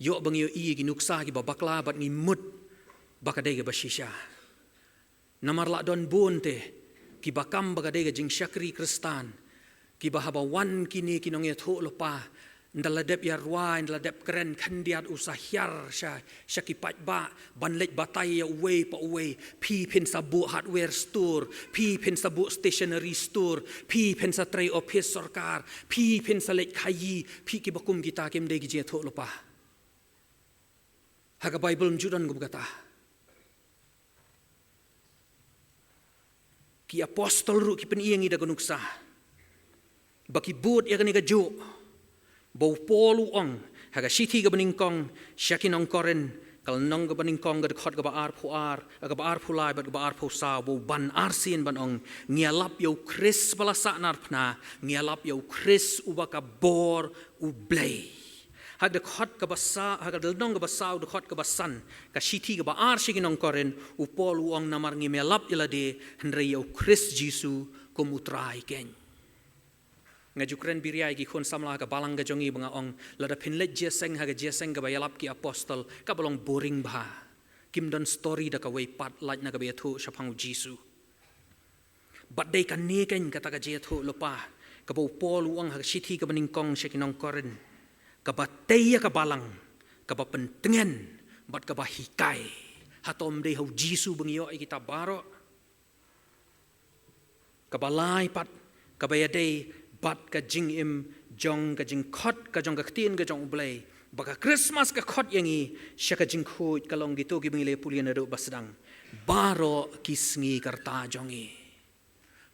ïoh ba ngi ïohi ïa ki nuksa kiba bakla bad ngi mut ba ka dei kaba shisha. Namar la don bun te, Kiba kam ba ka dei ka jingshakri Khristan, kiba haba wan kine ki nongïathuhlypa, ynda la dep ïarwai, ynda la dep kren khyndiat u sa hiar sha, sha ki paidbah, ban leit batai ïa uwei pa uwei, phi phin sa buh hardware store, phi phin sa buh stationery store, phi phin sa trei office sorkar, phi phin sa leit khaïi, phi kiba kum kita kim dei ki jingïathuhlypa. Ha ka Baibl ym ju don kum kata. Ki apostol ruh ki pyni ïa ngi da ka nuksa ba ki bud ïa kane kajuh. Ba u Paul u ong ha ka shithi kaba nyngkong sha ki nong Korinth, ka lynnong kaba nyngkong, ka dkhot kaba arphew ar, kaba arphew lai bad kaba arphew saw, ba u ban arsien ban ong, ngi ïalap ïa u Khrist ba la sahnarphna, ngi ïalap ïa u Khrist uba ka bor U Blei. Ha ka dkhot kaba sa, ha ka lynnong kaba saw, dkhot kaba san, ka shithi kaba ar sha ki nong Korinth, u Paul u ong, namar ngim ïalap ïa lade, hynrei ïa u Khrist Jisu kum u Trai keiñ. Nga ju kren biria ïa ki khun samla ha ka balang ka jong ngi ba nga ong, lada phin leit jingïaseng ha ka jingïaseng kaba ïalap ki apostol, kaba long boring bha. Kim don story da kawei pat, lait na kaba ïathuh shaphang u Jisu. Bad dei kane keiñ kata ka jingïathuhlypa kaba u Paul u ong ha ka shithi kaba nyngkong sha ki nong Korinth, kaba tei ïa ka balang, kaba pyntngen bad kaba hikai. Hato ym dei ha u Jisu ba ngi ïoh ïa kita baroh? Kaba lai pat, kaba ïadei bad ka jingim jong ka jingkhot ka jong ka ktien ka jong U Blei, ba ka Khristmas ka khot ïa ngi sha ka jingkhuid, ka long kito kiba ngi la pule naduh ba sdang. Baroh ki sngi ka rta jong ngi.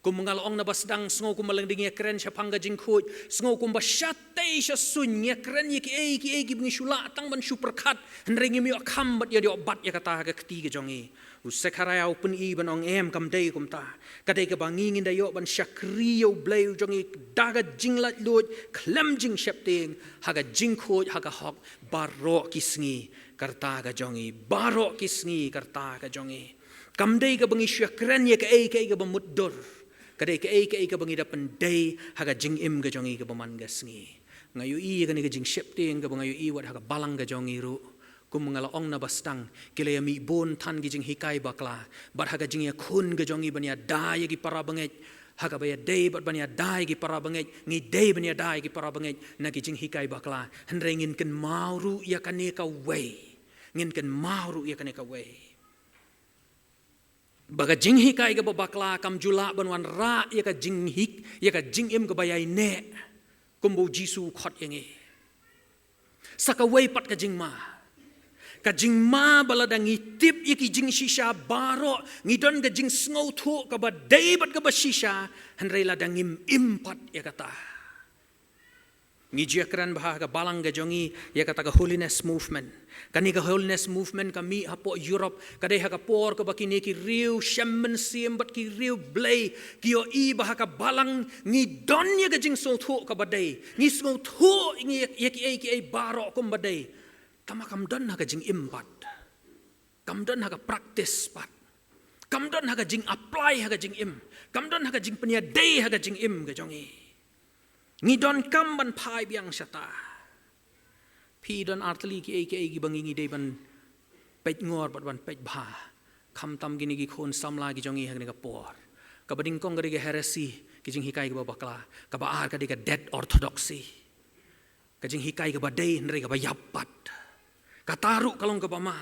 Kum nga la ong na ba sdang, sngew kumba lada ngin ïakren shaphang ka jingkhuid, sngew kumba shatei shasuiñ ngi ïakren ïa kiei kiei kiba ngi shu lah tang ban shu pyrkhat, hynrei ngim ïoh kham bad ïa ïoh bat ïa kata ha ka kti ka jong ngi. U Sekharaïa u pyni ban ong, em, kam dei kumta. Ka dei kaba ngi ngin da ïoh ban shakri ïa U Blei u jong ngi da ka jinglaitluid khlem jingsheptieng, ha ka jingkhuid, ha ka hok, baroh ki sngi ka rta ka jong ngi, baroh ki sngi ka rta ka jong ngi. Kam dei kaba ngi shu ïakren ïa kaei kaei kaba mutdur. Ka dei kaei kaei kaba ngi da pyndei ha ka jingim ka jong ngi kaba man ka sngi. Nga ïohi ïa kane ka jingsheptieng kaba nga ïohi wat ha ka balang ka jong ngi ruh. Kum nga la ong na ba sdang, ki la ïa mih bun than ki jinghikai bakla. Bad ha ka jingïakhun ka jong ngi ban ïada ïa ki para bangeit, ha kaba ïadei bad ban ïada ïa ki para bangeit, ngi dei ban ïada ïa ki para bangeit na ki jinghikai bakla. Hynrei ngin kynmaw ruh ïa kane kawei. Ngin kynmaw ruh ïa kane kawei. Ba ka jinghikai kaba bakla kam ju lah ban wanrah ïa ka jinghik, ïa ka jingim kaba ïaineh, kumba u Jisu u khot ïa ngi. Sa kawei pat ka jingma. Ka jingma ba lada ngi tip ïa ki jingshisha baroh, ngi don ka jingsngewthuh kaba dei bad kaba shisha, hynrei lada ngim im pat ïa kata. Ngi ju ïakren bha ha ka balang ka jong ngi ïa kata ka holiness movement. Kane ka holiness movement ka mih hapoh Europe, ka dei ha ka por kaba kine ki riew shem mynsiem bad ki riew blei ki ïohi ba ha ka balang ngi don ïa ka jingsngewthuh kaba dei. Ngi sngewthuh ngi ïa, ïa kiei kiei baroh kumba dei. Tangba kam don ha ka jingim pat. Kam don ha ka practice pat. Kam don ha ka jing-apply ha ka jingim. Kam don ha ka jingpynïadei ha ka jingim ka jong ngi. Ngi donkam ban phai biang shata. Phi, don artylli kiei kiei kiba ngi, ngi dei ban peit ngor bad ban peit bha. Khamtam kine ki khun samla ki jong ngi ha kane ka por. Kaba nyngkong ka dei ka heresy, ki jinghikai kiba bakla. Kaba ar ka dei ka dead orthodoxy. Ka jinghikai kaba dei hynrei kaba ïap pat. Kata ruh ka long kaba ma,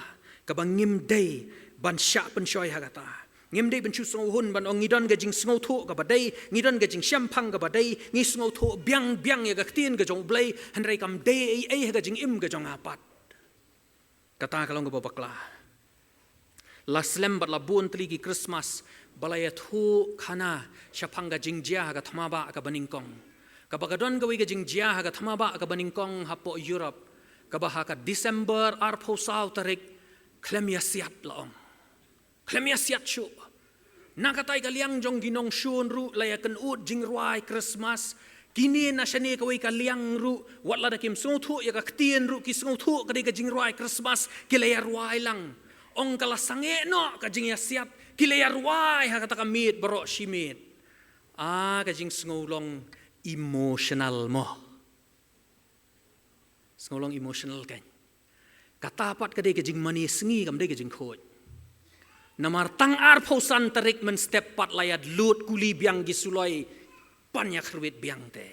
kaba ngim dei ban shah pynshoi ha kata. Ngim dei ban shu sngewhun ban ong ngi don ka jingsngewthuh kaba dei, ngi don ka jingshemphang kaba dei, ngi sngewthuh biang biang ïa ka ktien ka jong U Blei, hynrei kam dei ei ei ha ka jingim ka jong nga pat. Kata ka long kaba bakla. La slem bad la bun tylli ki Christmas ba la ïathuh khana shaphang ka jingjia ha ka thma bah kaba nyngkong. Kaba ka don kawei ka jingjia ha ka thma bah kaba nyngkong hapoh Europe, kaba ha ka December arphew saw tarik, khlem ïasiat la ong. Khlem ïasiat shuh. Na katai ka liang jong ki nongshun ruh la ïakynduh jingrwai Christmas. Kine na shane kawei ka liang ruh, wat lada kim sngewthuh ïa ka ktien ruh ki sngewthuh ka dei ka jingrwai Christmas, ki la ïarwai lang. Ong ka la sangeh noh ka jingïasiat, ki la ïarwai ha kata ka miet baroh shi miet. Ah, ka jingsngew long emotional mo. Sngew long emotional kan. Kata pat ka dei ka jingmane sngi, kam dei ka jingkhuid. Namar tang arphew san tarik mynstep pat la ïa lut kuli biang ki suloi, pan ïa khrwit biang te.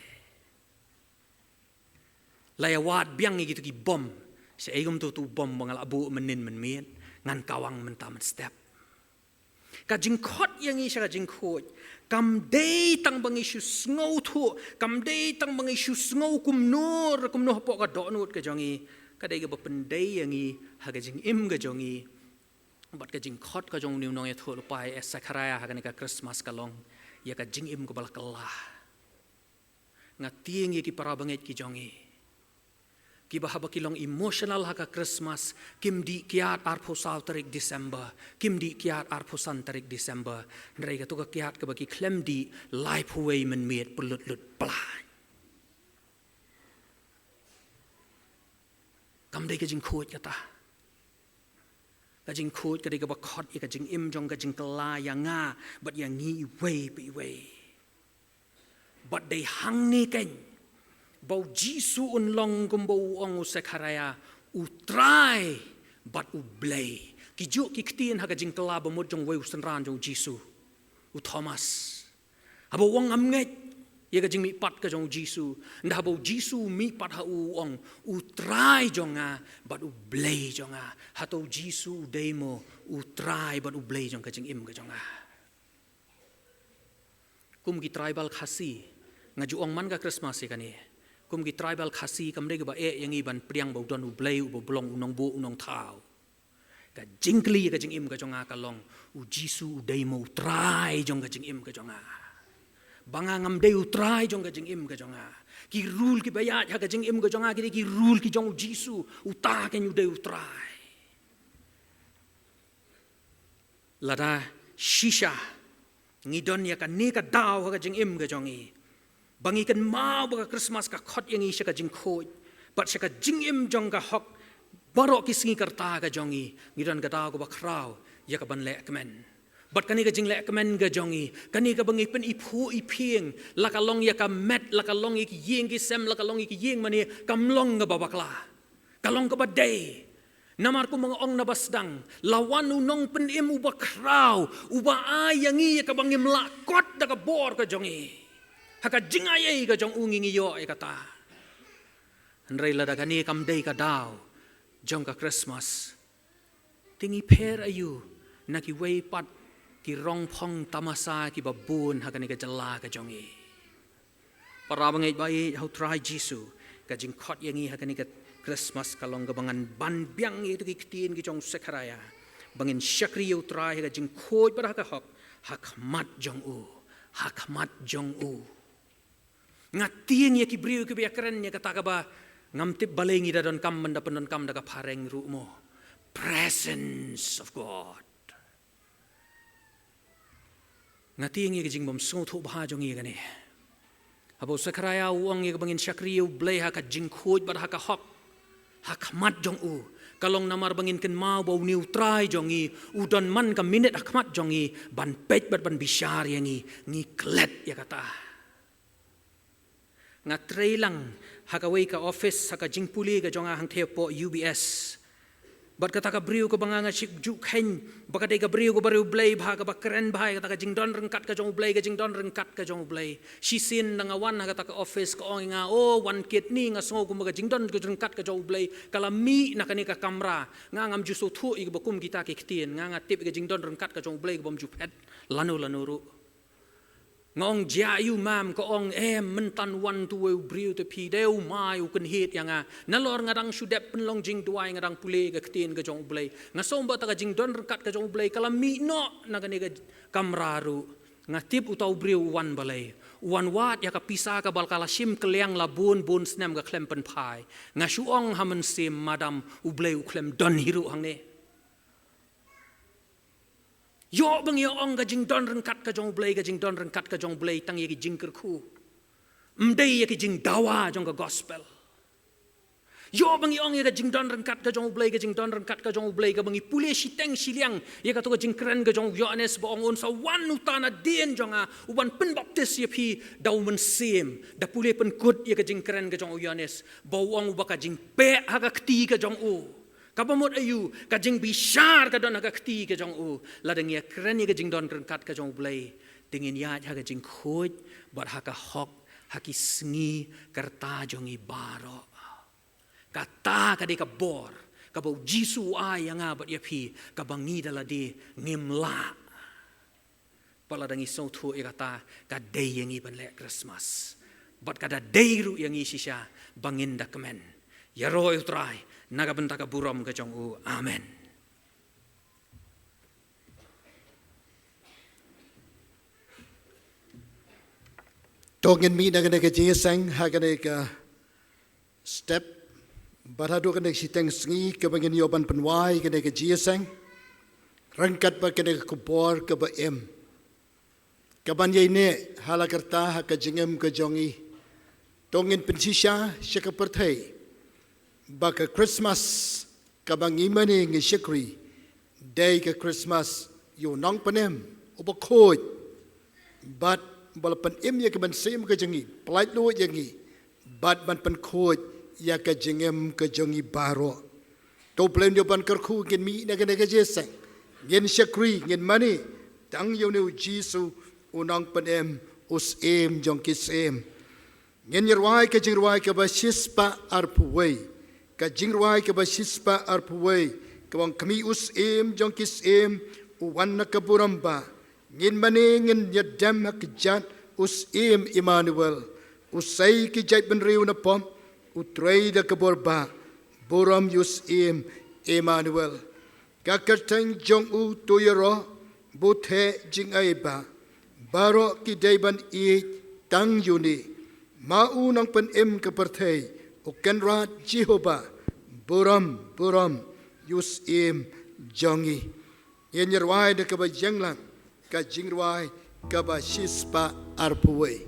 La ïa wad biang ïa kito ki bom. Sha ei kum tu tu bom ba nga la buh mynnin mynmiet, ngan kawang mynta mynstep. Ka jingkhot ïa ngi sha ka jingkhuid kam dei tang ba ngi shu sngewthuh, kam dei tang ba ngi shu sngew kumno re kumno hapoh ka dohnud ka jong ngi. Ka dei kaba pyndei ïa ngi ha ka jingim ka jong ngi. Bad ka jingkhot ka jong une u nongïathuhlypa eh Sekharaiah ha kane ka Christmas ka long ïa ka jingim kaba la kylla. Nga tieng ïa ki para bangeit ki jong ngi, kiba haba ki long emotional ha ka Christmas, kim dih kiad arphew saw tarik December, kim dih kiad arphew san tarik December. Hynrei kato ka kiad kaba ki khlem dih, laiphew wei mynmiet pynlut lut pla. Kam dei ka jingkhuid kata. Ka jingkhuid ka dei kaba khot ïa ka jingim jong ka jingkylla ïa nga bad ïa ngi iwei pa iwei. Bad dei hangne keiñ ba u Jisu un long kumba u ong u Sekharaiah, u Trai bad u Blei. Ki juh ki ktien ha ka jingkylla ba mut jong uwei u synran jong u Jisu, u Thomas. Haba u ong ngam ngeit ïa ka jingmihpat ka jong u Jisu, nda haba u Jisu u mihpat ha u, u ong, u Trai jong nga bad u Blei jong nga. Hato u Jisu u dei mo u Trai bad u Blei jong ka jingim ka jong nga? Kum ki tribal Khasi, nga ju ong man ka Christmas ïa kane, kum ki tribal Khasi kam dei kaba eh ïa ngi ban pdiang ba u don u Blei uba long u nongbuh u nongthaw. Ka jingkylli ka jingim ka jong nga ka long, u Jisu u dei mo u Trai jong ka jingim ka jong nga? Ba nga ngam dei u Trai jong ka jingim ka jong nga? Ki rule kiba ïaid ha ka jingim ka jong nga ki dei ki rule ki jong u Jisu, uta keiñ u dei u Trai. Lada shisha ngi don ïa kane ka daw ha ka jingim ka jong ngi, ba ngi kynmaw ba ka Christmas ka khot ïa ngi sha ka jingkhuid bad sha ka jingim jong ka hok baroh ki sngi ka rta ka jong ngi, ngi don ka daw kaba khraw ïa kaban leh kmen. Bad kane ka jingleh kmen ka jong ngi, kane kaba ngi pyniphuh iphieng, la ka long ïa ka met, la ka long ïa ki ïing ki sem, la ka long ïa ki ïing mane, kam long kaba bakla. Ka long kaba dei. Namar kumba nga ong naba sdang, la wan u Nongpynim uba khraw, uba ai ïa ngi ïa kaba ngim lah kot da ka bor ka jong ngi. Ha ka jingai ei ka jong u ngi ngi ïoh ïa kata. Hynrei lada kane kam dei ka daw jong ka Christmas, te ngi pher aïu na kiwei pat ki rongphong tamasa kiba bun ha kane ka jylla ka jong ngi? Para bangeit ba ïeit ha u Trai Jisu, ka jingkhot ïa ngi ha kane ka Christmas ka long kaba ngan ban biang ïa kito ki ktien ki jong u Sekharaiah, ba ngin shakri ïa u Trai ha ka jingkhuid bad ha ka hok, ha khmat jong u, ha khmat jong u. Nga tieng ïa ki briew kiba ïakren ïa kata kaba ngam tip balei ngi da donkam ban da pyndonkam da ka phareng ruh mo, presence of God. Nga tieng ïa ka jingbym sngewthuh bha jong ngi ïa kane. Haba u Sekharaiah u ong ïa kaba ngin shakri ïa u Blei ha ka jingkhuid bad ha ka hok, ha khmat jong u, ka long namar ba ngin kynmaw ba une u Trai jong ngi u don man ka minit ha khmat jong ngi ban peit bad ban bishar ïa ngi. Ngi klet ïa kata. Nga trei lang ha kawei ka office ha ka jingpule ka jong nga hangthie hapoh U B S. Bad kata ka briew kaba nga nga shu ju kheiñ ba ka dei ka briew kaba riewblei bha, kaba kren bha ïa kata ka jingdon ryngkat ka jong u Blei, ka jingdon ryngkat ka jong u Blei. Shisien da nga wan ha kata ka office ka ong ïa nga, "Oh, wan kit ni, nga sngew kumba ka jingdon ryngkat ka jong u Blei ka la mih na kane ka kamra." Nga ngam ju sngewthuh ïa kaba kum kita ki ktien, nga nga tip ïa ka jingdon ryngkat ka jong u Blei kabym ju phet lano lano ruh. Nga ong, "Jia aiu mam?" Ka ong, "Em, mynta wan tu uwei u briew te phi, dei u mai u kynhied ïa nga. Nalor nga dang shu dep pynlong jingduwai, nga dang pule ka ktien ka jong u Blei. Nga sngew ba kata ka jingdon ryngkat ka jong u Blei ka la mih noh na kane ka kamra ruh." Nga tip uta u briew u wan balei. U wan wad ïa ka pisa kaba ka la shim kylliang la bun bun snem ka khlem pynphai. Nga shu ong ha mynsiem, "Madam, u Blei u khlem don hi ruh hangne." Ïoh ba ngi ong ka jingdon ryngkat ka jong u Blei, ka jingdon ryngkat ka jong u Blei tang ïa ki jingkyrkhu, ym dei ïa ki jingdawa jong ka gospel. Ïoh ba ngi ong ïa ka jingdon ryngkat ka jong u Blei, ka jingdon ryngkat ka jong u Blei kaba ngi pule shiteng shiliang ïa kato ka jingkren ka jong u Ïoannis ba ong, "Un sa wan uta nadien jong nga u ban pynbaptis ïa phi da u Mynsiem." Da pule pynkut ïa ka jingkren ka jong u Ïoannis ba u ong, "Uba ka jingpeh ha ka kti ka jong u Kaba mut aïu, ka jingbishar ka don ha ka kti ka jong u, lada ngi ïakren ïa ka jingdon ryngkat ka jong U Blei, te ngin ïaid ha ka jingkhuid, bad ha ka hok, ha ki sngi, ka rta jong ngi baroh. Kata ka dei ka bor, kaba U Jisu u ai ïa nga bad ïa phi, kaba ngi da lade, ngim lah. Bad lada ngi sngewthuh ïa kata, ka dei ïa ngi ban leh Christmas. Bad ka da dei ruh ïa ngi shisha, ba ngin da kmen. Ïaroh ïa U Trai, na ka bynta ka burom ka jong u. Amen. To ngin mih na kane ka jingïaseng, ha kane ka step, bad haduh kane ka shiteng sngi, kaba ngin ïoh ban pynwai kane ka jingïaseng, ryngkat bad kane ka khubor kaba im. Kaban ïaineh, ha la ka rta ha ka jingim ka jong ngi. To ngin pynshisha, sha ka pyrthei. Ba ka Christmas, kaba ngi mane ngi shakri. Dei ka Christmas, ïa u Nongpynim, uba khuid. Bad, ba la pynim ïa ka mynsiem ka jong ngi, pyllait luid ïa ngi. Bad ban pynkhuid, ïa ka jingim ka jong ngi baroh. To U Blei un ïoh ban kyrkhu ngin mih na kane ka jingïaseng. Ngin shakri, ngin mane. Tang ïa une U Jisu, u Nongpynim, u Syiem jong ki syiem. Ngin ïa rwai ka jingrwai kaba shispah arphew wei. Ka jingrwai kaba shispah arphew wei. Kaba ong khmih u Syiem jong ki syiem, u wan na ka burom bah. Ngin mane ngin ïa dem ha kjat u Syiem Immanuel. U sei ki jaitbynriew na pop, u trei da ka bor bah, burom ïa u Syiem Immanuel. Ka kyrteng jong u to ïaroh, bad u theh jingai bah. Baroh ki dei ban ïeit tang ïa une. Ma u Nongpynim ka pyrthei, u Kynrad Jehobah, burom, burom, ïa u Syiem jong ngi. Ngin ïa rwai da kaba ïeng lang, ka jingrwai kaba shispah arphew wei.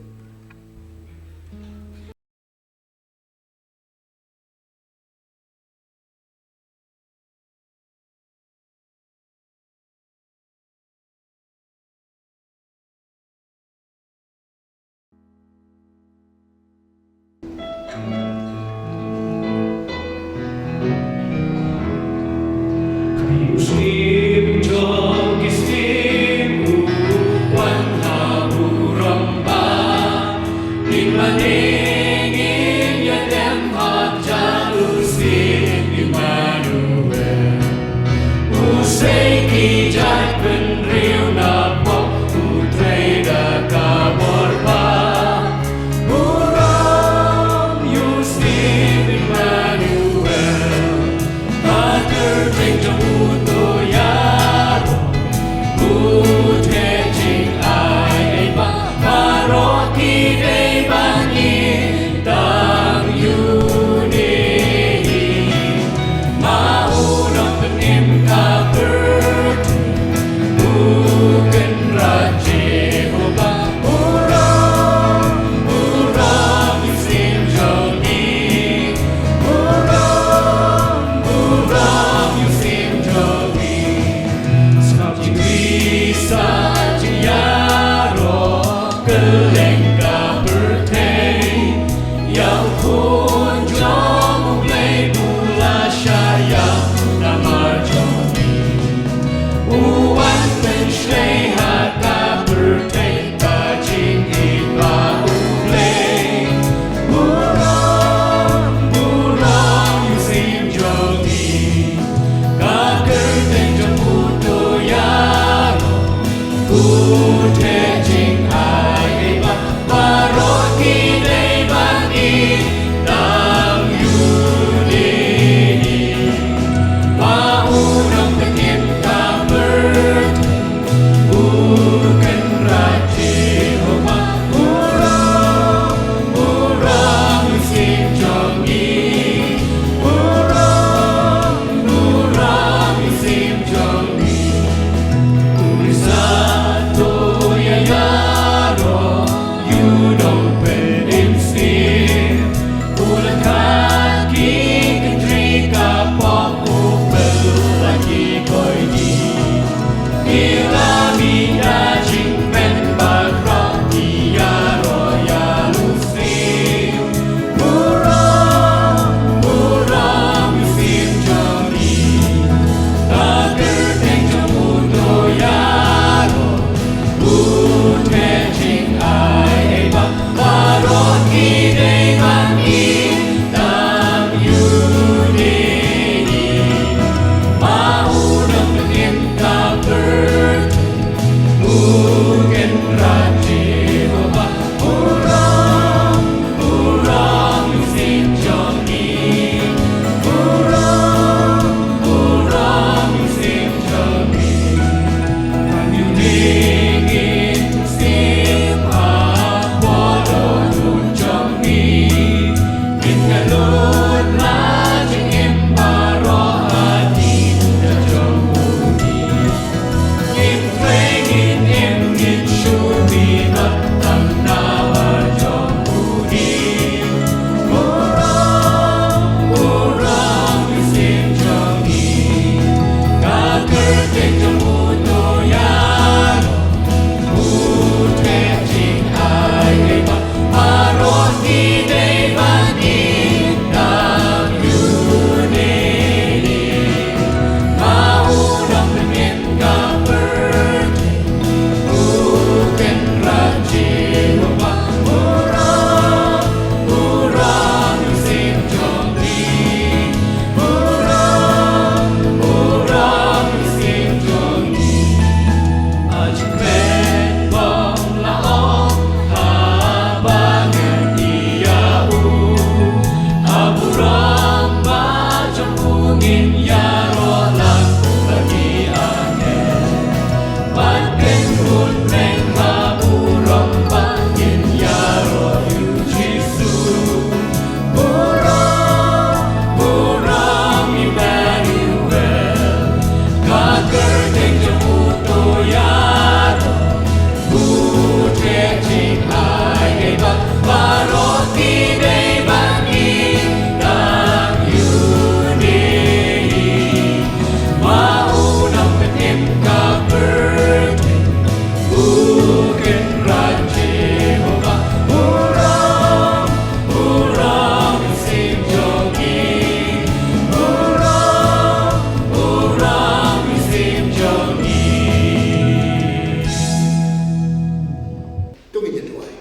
To ngin ïa duwai.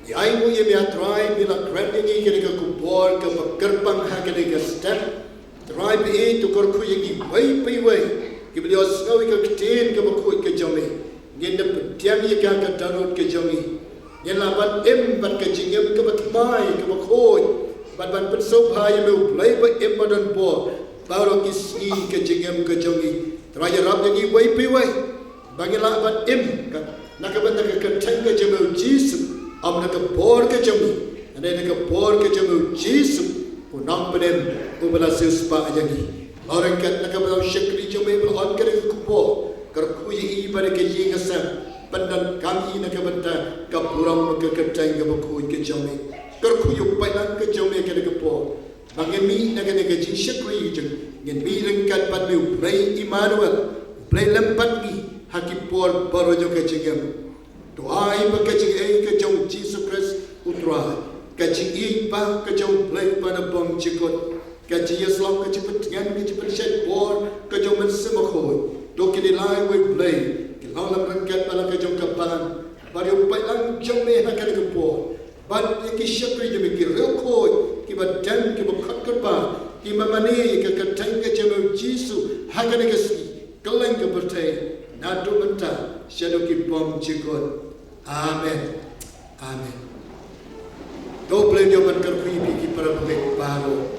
Ïa ai nguh ïa me, A Trai, me la kren ïa ngi kane ka khubor kaba kyrpang ha kane ka step. Trai, phi to kyrkhu ïa ngi wei pa wei kiba ïohsngew ïa ka ktien kaba khuid ka jong me. Ngin da pdiang ïa ka ha ka dohnud ka jong ngi. Ngin lah ban im bad ka jingim kaba thymmai kaba khuid, bad ban pynsngewbha ïa me U Blei ba im ba don bor baroh ki sngi ka jingim ka jong ngi. Trai, ïarap ïa ngi wei pa wei ba ngin lah ban im ka, na ka bynta ka kyrteng ka jong me U Jisu, ym na ka bor ka jong ngi, hynrei na ka bor ka jong me U Jisu, U Nongpynim uba la siewspah ïa ngi. Lada ryngkat na ka bynta u shakri jong me ba la ong kane ka khubor, kyrkhu ïa i bad ka ïing ka sem, pyndonkam i na ka bynta ka burom ka kyrteng kaba khuid ka jong me. Kyrkhu ïa u paidlang ka jong me kane ka por. Ba ngin mih na kane ka jingshakri jong, ngin mih ryngkat bad me U Blei Immanuel, U Blei lem bad ngi ha ki por baroh jong ka jingim. To ai ba ka jingïeit ka jong U Jisu Khrist U Trai, ka jingïeit ba ka jong U Blei Uba Nongpynim Jingkut, ka jingïasyllok, ka jingpyntngen, ka jingpynshait bor ka jong U Mynsiem Bakhuid, to kin ïalai wei Blei, kin long lem ryngkat bad la ka jong ka balang, bad ïa u paidlang jong me ha kane ka por. Bad ïa ki shakri jong me, ki riewkhuid kiba dem, kiba khot kyrpad, kiba mane ïa ka kyrteng ka jong me U Jisu ha kane ka sngi, kylleng ka pyrthei, naduh mynta shaduh ki bymjukut. Amen. Amen. To U Blei un ïoh ban kyrkhu ïa phi ki para bangeit baroh.